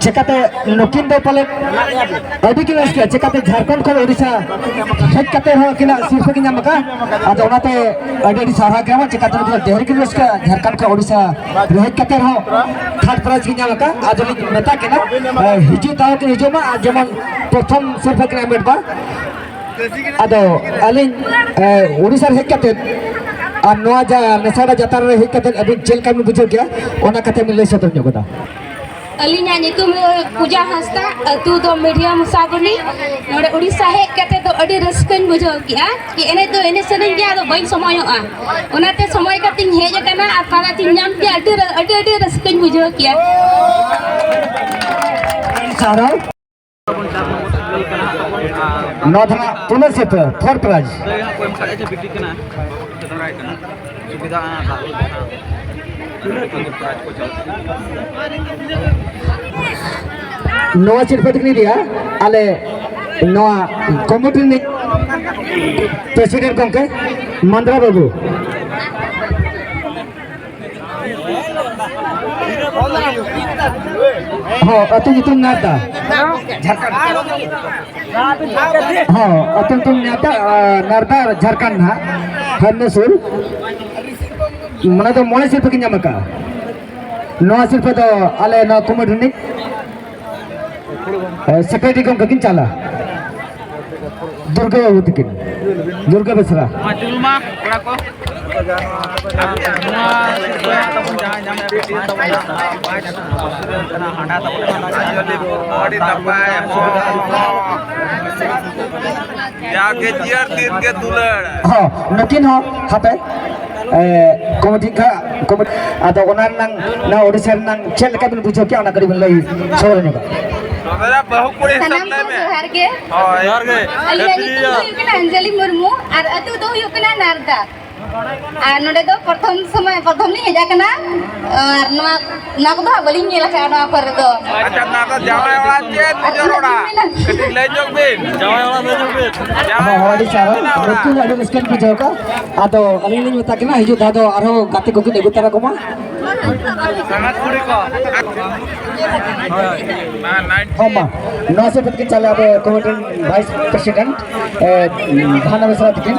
ᱪᱮᱠᱟᱛᱮ ᱱᱩᱠᱤᱱ ᱫᱚ ᱯᱟᱞᱮ ᱟᱹᱰᱤ ᱜᱮ ᱨᱟᱹᱥᱠᱟᱹ, ᱪᱮᱠᱟᱛᱮ ᱡᱷᱟᱲᱠᱷᱚᱸᱰ ᱠᱷᱚᱱ ᱳᱰᱤᱥᱟ ᱦᱮᱡ ᱠᱟᱛᱮ ᱦᱚᱸ ᱟᱹᱠᱤᱱᱟᱜ ᱥᱤᱨᱯᱟᱹ ᱠᱤᱱ ᱧᱟᱢ ᱟᱠᱟᱫ᱾ ᱟᱫᱚ ᱚᱱᱟᱛᱮ ᱟᱹᱰᱤ ᱟᱹᱰᱤ ᱥᱟᱨᱦᱟᱣ ᱜᱮ, ᱪᱮᱠᱟᱛᱮ ᱱᱩᱠᱤᱱ ᱫᱚ ᱰᱷᱮᱨ ᱠᱤᱱ ᱨᱟᱹᱥᱠᱟᱹ, ᱡᱷᱟᱲᱠᱷᱚᱸᱰ ᱠᱷᱚᱱ ᱳᱰᱤᱥᱟ ᱨᱮ ᱦᱮᱡ ᱠᱟᱛᱮ ᱦᱚᱸ ᱛᱷᱟᱨᱰ ᱯᱨᱟᱭᱤᱡᱽ ᱠᱤᱱ ᱧᱟᱢ ᱟᱠᱟᱫ᱾ ᱟᱫᱚ ᱞᱤᱧ ᱢᱮᱛᱟ ᱠᱤᱱᱟ, ᱮ, ᱦᱤᱡᱩᱜ ᱫᱷᱟᱣ ᱠᱤᱱ ᱦᱤᱡᱩᱜ ᱢᱟ ᱟᱨ ᱡᱮᱢᱚᱱ ᱯᱨᱚᱛᱷᱚᱢ ᱥᱤᱨᱯᱟᱹ ᱠᱤᱱ ᱦᱟᱢᱮᱴ ᱢᱟ᱾ ᱟᱫᱚ ᱟᱹᱞᱤᱧ, ᱮ, ᱳᱰᱤᱥᱟ ᱨᱮ ᱦᱮᱡ ᱠᱟᱛᱮ ᱟᱨ ᱱᱚᱣᱟ ᱡᱟ ᱢᱮᱥᱟᱲᱟ ᱡᱟᱛᱨᱟ ᱨᱮ ᱦᱮᱡ ᱠᱟᱛᱮ ᱟᱹᱵᱤᱱ ᱪᱮᱫ ᱞᱮᱠᱟ ᱵᱤᱱ ᱵᱩᱡᱷᱟᱹᱣ ᱠᱮᱜᱼᱟ, ᱚᱱᱟ ᱠᱟᱛᱷᱟ ᱵᱤᱱ ᱞᱟᱹᱭ ᱥᱚᱫᱚᱨ ᱧᱚᱜ ᱮᱫᱟ᱾ ᱟᱹᱞᱤᱧᱟᱜ ᱧᱩᱛᱩᱢ ᱫᱚ ᱯᱩᱡᱟ ᱦᱟᱸᱥᱫᱟ, ᱟᱹᱛᱩ ᱫᱚ ᱢᱤᱰᱤᱭᱟ ᱢᱩᱥᱟᱵᱚᱱᱤ᱾ ᱱᱚᱰᱮ ᱳᱰᱤᱥᱟ ᱦᱮᱡ ᱠᱟᱛᱮ ᱫᱚ ᱟᱹᱰᱤ ᱨᱟᱹᱥᱠᱟᱹᱧ ᱵᱩᱡᱷᱟᱹᱣ ᱠᱮᱜᱼᱟ᱾ ᱠᱤ ᱮᱱᱮᱡ ᱫᱚ ᱮᱱᱮᱡ ᱥᱟᱱᱟᱧ ᱜᱮᱭᱟ, ᱟᱫᱚ ᱵᱟᱹᱧ ᱥᱚᱢᱚᱭᱚᱜᱼᱟ, ᱚᱱᱟᱛᱮ ᱥᱚᱢᱚᱭ ᱠᱟᱛᱮᱧ ᱦᱮᱡ ᱟᱠᱟᱱᱟ ᱟᱨ ᱛᱟᱨᱟᱛᱤᱧ ᱧᱟᱢ ᱠᱮᱜᱼᱟ᱾ ᱟᱹᱰᱤ ᱨᱟᱹ-, ᱟᱹᱰᱤ, ᱟᱹᱰᱤ ᱨᱟᱹᱥᱠᱟᱹᱧ ᱵᱩᱡᱷᱟᱹᱣ ᱠᱮᱜᱼᱟ᱾ ᱥᱟᱨᱦᱟᱣ᱾ ᱱᱚᱣᱟ ᱫᱚ ᱱᱟᱜ ᱯᱩᱱᱟᱹᱜ ᱥᱤᱨᱯᱟᱹ, ᱛᱷᱟᱨᱰ ᱯᱨᱟᱭᱤᱡᱽ᱾ ᱱᱚᱣᱟ ᱥᱤᱨᱯᱟᱹ ᱫᱚᱠᱤᱱ ᱤᱫᱤᱭᱟ ᱟᱞᱮ ᱱᱚᱣᱟ ᱠᱚᱢᱤᱴᱤ ᱨᱤᱱᱤᱡ ᱯᱨᱮᱥᱤᱰᱮᱱᱴ ᱜᱚᱢᱠᱮ ᱢᱟᱱᱫᱨᱟ ᱵᱟᱹᱵᱩ᱾ ᱦᱚᱸ, ᱟᱹᱛᱩ ᱧᱩᱛᱩᱢ ᱱᱟᱨᱫᱟ᱾ ᱦᱚᱸ, ᱟᱹᱛᱩ ᱧᱩᱛᱩᱢ ᱱᱟᱨᱫᱟ, ᱟᱨ ᱱᱟᱨᱫᱟ ᱡᱷᱟᱲᱠᱷᱚᱸᱰ ᱱᱟᱦᱟᱜ, ᱦᱟᱨᱱᱮᱥᱩᱨ᱾ ᱢᱟᱱᱮ ᱫᱚ ᱢᱚᱬᱮ ᱥᱤᱨᱯᱟᱹ ᱠᱤᱱ ᱧᱟᱢ ᱟᱠᱟᱫᱼᱟ᱾ ᱱᱚᱣᱟ ᱥᱤᱨᱯᱟᱹ ᱫᱚ ᱟᱞᱮ ᱱᱚᱣᱟ ᱠᱚᱢᱤᱴᱤ ᱨᱤᱱᱤᱡ, ᱮ, ᱥᱮᱠᱨᱮᱴᱟᱨᱤ ᱜᱚᱢᱠᱮ ᱠᱤᱱ ᱪᱟᱞᱟ᱾ ᱫᱩᱨᱜᱟᱹ ᱵᱟᱹᱵᱩ ᱛᱤᱠᱤᱱ, ᱫᱩᱨᱜᱟᱹ ᱵᱮᱥᱨᱟ᱾ ᱢᱟ ᱪᱩᱞ ᱢᱟ, ᱠᱚᱲᱟ ᱠᱚ᱾ ᱱᱚᱣᱟ ᱥᱤᱨᱯᱟᱹ ᱛᱟᱵᱚᱱ ᱡᱟᱦᱟᱸ ᱧᱟᱢ ᱠᱟᱛᱮ ᱛᱟᱵᱚᱱ ᱦᱟᱸᱰᱟ ᱛᱟᱵᱚᱱ ᱟᱹᱰᱤ ᱱᱟᱯᱟᱭ᱾ ᱡᱟᱜᱮ ᱡᱤᱭᱟᱹᱲ ᱫᱤᱱ ᱜᱮ ᱫᱩᱞᱟᱹᱲ᱾ ᱦᱚᱸ, ᱱᱩᱠᱤᱱ ᱦᱚᱸ ᱦᱟᱯᱮ, ᱮ, ᱠᱚᱢᱤᱴᱤ ᱠᱷᱟ-, ᱠᱚᱢᱤᱴᱤ, ᱟᱫᱚ ᱚᱱᱟ ᱨᱮᱱᱟᱝ, ᱱᱚᱣᱟ ᱳᱰᱤᱥᱟ ᱨᱮᱱᱟᱝ ᱪᱮᱫ ᱞᱮᱠᱟ ᱵᱤᱱ ᱵᱩᱡᱷᱟᱹᱣ ᱠᱮᱜᱼᱟ, ᱚᱱᱟ ᱠᱟᱹᱴᱤᱡ ᱵᱤᱱ ᱞᱟᱹᱭ ᱥᱚᱫᱚᱨ ᱧᱚᱜᱟ᱾ ᱫᱟᱫᱟ, ᱵᱟᱹᱦᱩ ᱠᱩᱲᱤ ᱦᱤᱥᱟᱹᱵ ᱥᱟᱱᱟᱢ ᱞᱟᱹᱭ ᱠᱚ ᱢᱮ᱾ ᱡᱚᱦᱟᱨ ᱜᱮ᱾ ᱦᱳᱭ᱾ ᱡᱚᱦᱟᱨ ᱜᱮ᱾ ᱟᱹᱞᱤᱧᱟᱜ ᱧᱩᱛᱩᱢ ᱫᱚ ᱦᱩᱭᱩᱜ ᱠᱟᱱᱟ ᱚᱧᱡᱚᱞᱤ ᱢᱩᱨᱢᱩ ᱟᱨ ᱟᱹᱛᱩ ᱫᱚ ᱦᱩᱭᱩᱜ ᱠᱟᱱᱟ ᱱᱟᱨᱫᱟ᱾ ᱟᱨ ᱱᱚᱰᱮ ᱫᱚ ᱯᱨᱚᱛᱷᱚᱢ ᱥᱚᱢᱚᱭ, ᱯᱨᱚᱛᱷᱚᱢ ᱞᱤᱧ ᱦᱮᱡ ᱟᱠᱟᱱᱟ᱾ ᱟᱨ ᱱᱚᱣᱟ, ᱱᱚᱣᱟ ᱠᱚᱫᱚ ᱦᱟᱸᱜ ᱵᱟᱹᱞᱤᱧ ᱧᱮᱞ ᱟᱠᱟᱫᱼᱟ ᱱᱚᱣᱟ ᱠᱚᱨᱮ ᱫᱚ᱾ ᱟᱪᱪᱷᱟ, ᱱᱟᱨᱫᱟ ᱡᱟᱶᱟᱭ ᱚᱲᱟᱜ ᱪᱮ ᱱᱤᱡᱮᱨ ᱚᱲᱟᱜ? ᱠᱟᱹᱴᱤᱡ ᱞᱟᱹᱭ ᱧᱚᱜ ᱵᱤᱱ᱾ ᱡᱟᱶᱟᱭ ᱚᱲᱟᱜ ᱞᱟᱹᱭ ᱧᱚᱜ ᱵᱤᱱ᱾ ᱡᱟᱶᱟᱭ ᱦᱚᱸ, ᱚᱲᱟᱜ ᱟᱹᱰᱤ ᱥᱟᱨᱦᱟᱣ᱾ ᱱᱤᱡᱮᱨ ᱚᱲᱟᱜ᱾ ᱱᱩᱠᱩ ᱟᱹᱰᱤ ᱨᱟᱹᱥᱠᱟᱹᱧ ᱵᱩᱡᱷᱟᱹᱣ ᱠᱟᱜᱼᱟ᱾ ᱟᱫᱚ ᱟᱹᱞᱤᱧ ᱞᱤᱧ ᱢᱮᱛᱟ ᱠᱤᱱᱟ, ᱦᱤᱡᱩᱜ ᱫᱷᱟᱣ ᱫᱚ ᱟᱨᱦᱚᱸ ᱜᱟᱛᱮ ᱠᱚᱠᱤᱱ ᱟᱹᱜᱩ ᱛᱟᱨᱟ ᱠᱚᱢᱟ᱾ ᱥᱟᱸᱜᱟᱛ ᱠᱩᱲᱤ ᱠᱚ᱾ ᱦᱳᱭ, ᱦᱳᱭ᱾ ᱦᱚᱸ, ᱢᱟ, ᱱᱚᱣᱟ ᱥᱮᱫ ᱠᱤᱱ ᱪᱟᱞᱟᱜᱼᱟ, ᱟᱵᱚ ᱠᱚᱢᱤᱴᱤ ᱨᱮᱱ ᱵᱷᱟᱭᱤᱥ ᱯᱨᱮᱥᱤᱰᱮᱱᱴ, ᱮ, ᱵᱷᱟᱱᱟ ᱵᱮᱥᱨᱟ ᱛᱤᱠᱤᱱ᱾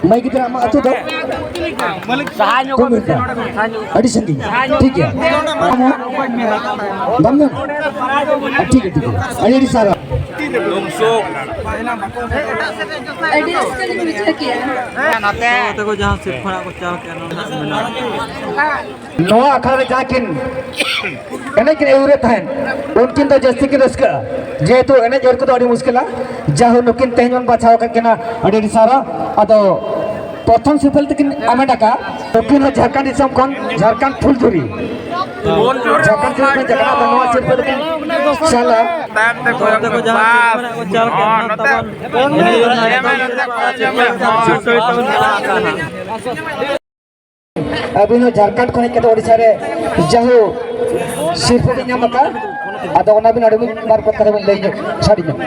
ᱢᱟᱹᱭ ᱜᱤᱫᱽᱨᱟᱹ, ᱟᱢᱟᱜ ᱟᱹᱛᱩ ᱫᱚ? ᱥᱟᱦᱟ ᱧᱚᱜ ᱠᱚᱢ ᱜᱮ, ᱥᱟᱦᱟ ᱧᱚᱜ᱾ ᱟᱹᱰᱤ ᱥᱟᱺᱜᱤᱧ᱾ ᱴᱷᱤᱠ ᱜᱮᱭᱟ᱾ ᱟᱢ ᱦᱚᱸ? ᱵᱟᱢ ᱧᱟᱢ? ᱟᱨ ᱴᱷᱤᱠ ᱜᱮᱭᱟ, ᱴᱷᱤᱠ ᱜᱮᱭᱟ᱾ ᱟᱹᱰᱤ, ᱟᱹᱰᱤ ᱥᱟᱨᱦᱟᱣ᱾ ᱟᱹᱰᱤ ᱨᱟᱹᱥᱠᱟᱹ ᱞᱤᱧ ᱵᱩᱡᱷᱟᱹᱣ ᱠᱮᱜᱼᱟ᱾ ᱱᱚᱛᱮ ᱠᱚ ᱡᱟᱦᱟᱸ ᱥᱤᱨᱯᱷᱟᱲᱟᱜ ᱠᱚ ᱪᱟᱞ ᱠᱮᱜᱼᱟ, ᱱᱚᱰᱮ ᱦᱟᱸᱜ ᱢᱮᱱᱟᱜᱼᱟ᱾ ᱱᱚᱣᱟ ᱟᱠᱷᱲᱟ ᱨᱮ ᱡᱟᱦᱟᱸ ᱠᱤᱱ ᱮᱱᱮᱡ ᱠᱤᱱ ᱟᱹᱭᱩᱨᱮᱫ ᱛᱟᱦᱮᱸᱫ, ᱩᱱᱠᱤᱱ ᱫᱚ ᱡᱟᱹᱥᱛᱤ ᱠᱤᱱ ᱨᱟᱹᱥᱠᱟᱹᱜᱼᱟ, ᱡᱮᱦᱮᱛᱩ ᱮᱱᱮᱡ ᱟᱹᱭᱩᱨ ᱠᱚᱫᱚ ᱟᱹᱰᱤ ᱢᱩᱥᱠᱤᱞᱟ᱾ ᱡᱟᱭᱦᱳᱠ, ᱱᱩᱠᱤᱱ ᱛᱮᱦᱮᱧ ᱵᱚᱱ ᱵᱟᱪᱷᱟᱣ ᱟᱠᱟᱫ ᱠᱤᱱᱟ, ᱟᱹᱰᱤ ᱟᱹᱰᱤ ᱥᱟᱨᱦᱟᱣ᱾ ᱟᱫᱚ ᱯᱨᱚᱛᱷᱚᱢ ᱥᱤᱨᱯᱟᱹ ᱛᱮᱠᱤᱱ ᱦᱟᱢᱮᱴ ᱟᱠᱟᱫ, ᱱᱩᱠᱤᱱ ᱦᱚᱸ ᱡᱷᱟᱲᱠᱷᱚᱸᱰ ᱫᱤᱥᱚᱢ ᱠᱷᱚᱱ ᱡᱷᱟᱲᱠᱷᱚᱸᱰ ᱯᱷᱩᱞᱡᱷᱩᱨᱤ, ᱡᱷᱟᱲᱠᱷᱚᱸᱰ ᱥᱤᱨᱯᱟᱹ ᱡᱟᱭᱜᱟ ᱫᱚ ᱱᱚᱣᱟ ᱥᱤᱨᱯᱟᱹ ᱫᱚᱠᱤᱱ ᱪᱟᱞᱟ᱾ ᱛᱟᱭᱚᱢ ᱛᱮᱠᱚ ᱱᱚᱛᱮ ᱠᱚ ᱡᱟᱦᱟᱸ ᱵᱟᱥ᱾ ᱥᱤᱨᱯᱟᱹ ᱠᱚ ᱪᱟᱞ ᱠᱮᱫ, ᱦᱚᱸ, ᱚᱱᱟ ᱱᱚᱛᱮ ᱛᱟᱵᱚᱱ ᱮᱱᱮᱡ ᱨᱮᱱᱟᱜ ᱮᱱᱮᱡ ᱨᱮᱱᱟᱜ ᱥᱤᱨᱯᱟᱹ ᱛᱟᱵᱚᱱ ᱪᱟᱞᱟᱜ ᱠᱟᱱᱟ᱾ ᱟᱹᱵᱤᱱ ᱦᱚᱸ ᱡᱷᱟᱲᱠᱷᱚᱸᱰ ᱠᱷᱚᱱ ᱦᱮᱡ ᱠᱟᱛᱮ ᱳᱰᱤᱥᱟ ᱨᱮ ᱡᱟᱦᱳ ᱥᱤᱨᱯᱟᱹ ᱵᱤᱱ ᱧᱟᱢ ᱟᱠᱟᱫ᱾ ᱟᱫᱚ ᱚᱱᱟ ᱵᱤᱱ ᱟᱹᱰᱤ ᱢᱤᱫ ᱵᱟᱨ ᱠᱟᱛᱷᱟ ᱵᱤᱱ ᱞᱟᱹᱭ ᱧᱚᱜ ᱥᱟᱰᱮ ᱧᱚᱜ᱾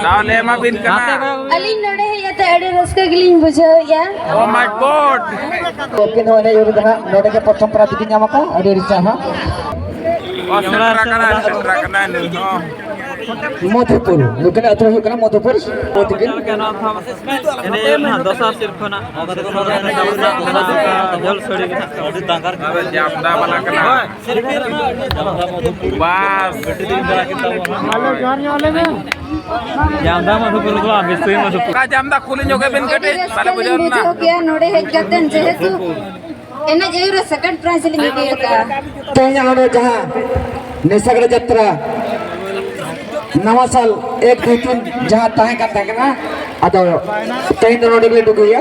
ᱫᱟᱣ ᱞᱮ ᱮᱢᱟ ᱵᱤᱱ ᱠᱟᱱᱟ᱾ ᱟᱹᱞᱤᱧ ᱱᱚᱰᱮ ᱦᱮᱡ ᱠᱟᱛᱮ ᱟᱹᱰᱤ ᱨᱟᱹᱥᱠᱟᱹ ᱜᱮᱞᱤᱧ ᱵᱩᱡᱷᱟᱹᱣᱮᱫᱼᱟ᱾ Oh my God. ᱩᱱᱠᱤᱱ ᱦᱚᱸ ᱮᱱᱮᱡ ᱨᱮᱫᱚ ᱦᱟᱸᱜ ᱱᱚᱰᱮ ᱜᱮ ᱯᱨᱚᱛᱷᱚᱢ ᱯᱨᱟᱭᱤᱡᱽ ᱠᱤᱱ ᱧᱟᱢ ᱟᱠᱟᱫᱼᱟ, ᱟᱹᱰᱤ ᱟᱹᱰᱤ ᱥᱟᱨᱦᱟᱣ᱾ ᱚ, ᱥᱮᱴᱮᱨ ᱟᱠᱟᱱᱟ, ᱥᱮᱴᱮᱨ ᱟᱠᱟᱱᱟ ᱱᱩᱭ ᱦᱚᱸ᱾ ᱢᱚᱫᱷᱩᱯᱩᱨ, ᱱᱩᱠᱤᱱᱟᱜ ᱟᱹᱛᱩ ᱦᱩᱭᱩᱜ ᱠᱟᱱᱟ ᱢᱚᱫᱷᱩᱯᱩᱨ᱾ ᱚ ᱛᱤᱠᱤᱱ᱾ ᱮᱱᱮᱡ ᱨᱮᱱᱟᱜ ᱫᱚᱥᱟᱨ ᱥᱤᱨᱯᱷᱟᱹ ᱱᱟᱜ ᱡᱚᱞ ᱥᱟᱹᱲᱤ ᱜᱮ ᱱᱟᱜ ᱟᱹᱰᱤ ᱫᱟᱸᱜᱟᱨ ᱜᱮ ᱟᱫᱚ ᱡᱟᱢᱫᱟ ᱵᱟᱞᱟ ᱠᱟᱱᱟ᱾ ᱵᱟᱥ᱾ ᱡᱟᱢᱫᱟ ᱢᱚᱫᱷᱩᱯᱩᱨ ᱫᱚ ᱵᱟᱝ, ᱵᱤᱥᱩᱭ ᱢᱚᱫᱷᱩᱯᱩᱨ᱾ ᱚᱠᱟ ᱡᱟᱢᱫᱟ ᱠᱩᱞᱤ ᱧᱚᱜ ᱵᱤᱱ ᱠᱟᱹᱴᱤᱡ, ᱛᱟᱦᱞᱮ ᱵᱩᱡᱷᱟᱹᱣ ᱮᱱᱟ᱾ ᱵᱩᱡᱷᱟᱹᱣ ᱠᱮᱭᱟ ᱱᱚᱰᱮ ᱦᱮᱡ ᱠᱟᱛᱮ, ᱡᱮᱦᱮᱛᱩ ᱮᱱᱮᱡ ᱟᱹᱭᱩᱨ ᱨᱮ ᱥᱮᱠᱮᱱᱰ ᱯᱨᱟᱭᱤᱡᱽ ᱞᱤᱧ ᱤᱫᱤ ᱟᱠᱟᱫᱼᱟ᱾ ᱛᱮᱦᱮᱧ ᱱᱚᱰᱮ ᱡᱟᱦᱟᱸ ᱱᱮᱥᱟᱜᱲᱟ ᱡᱟᱛᱨᱟ ᱱᱟᱣᱟ ᱥᱟᱞ ᱮᱠ ᱫᱩᱭ ᱛᱤᱱ ᱡᱟᱦᱟᱸ ᱛᱟᱦᱮᱸ ᱠᱟᱱ ᱛᱟᱦᱮᱸ ᱠᱟᱱᱟ, ᱟᱫᱚ ᱛᱮᱦᱮᱧ ᱫᱚ ᱱᱚᱰᱮ ᱜᱮᱞᱮ ᱰᱩᱜᱩᱭᱟ᱾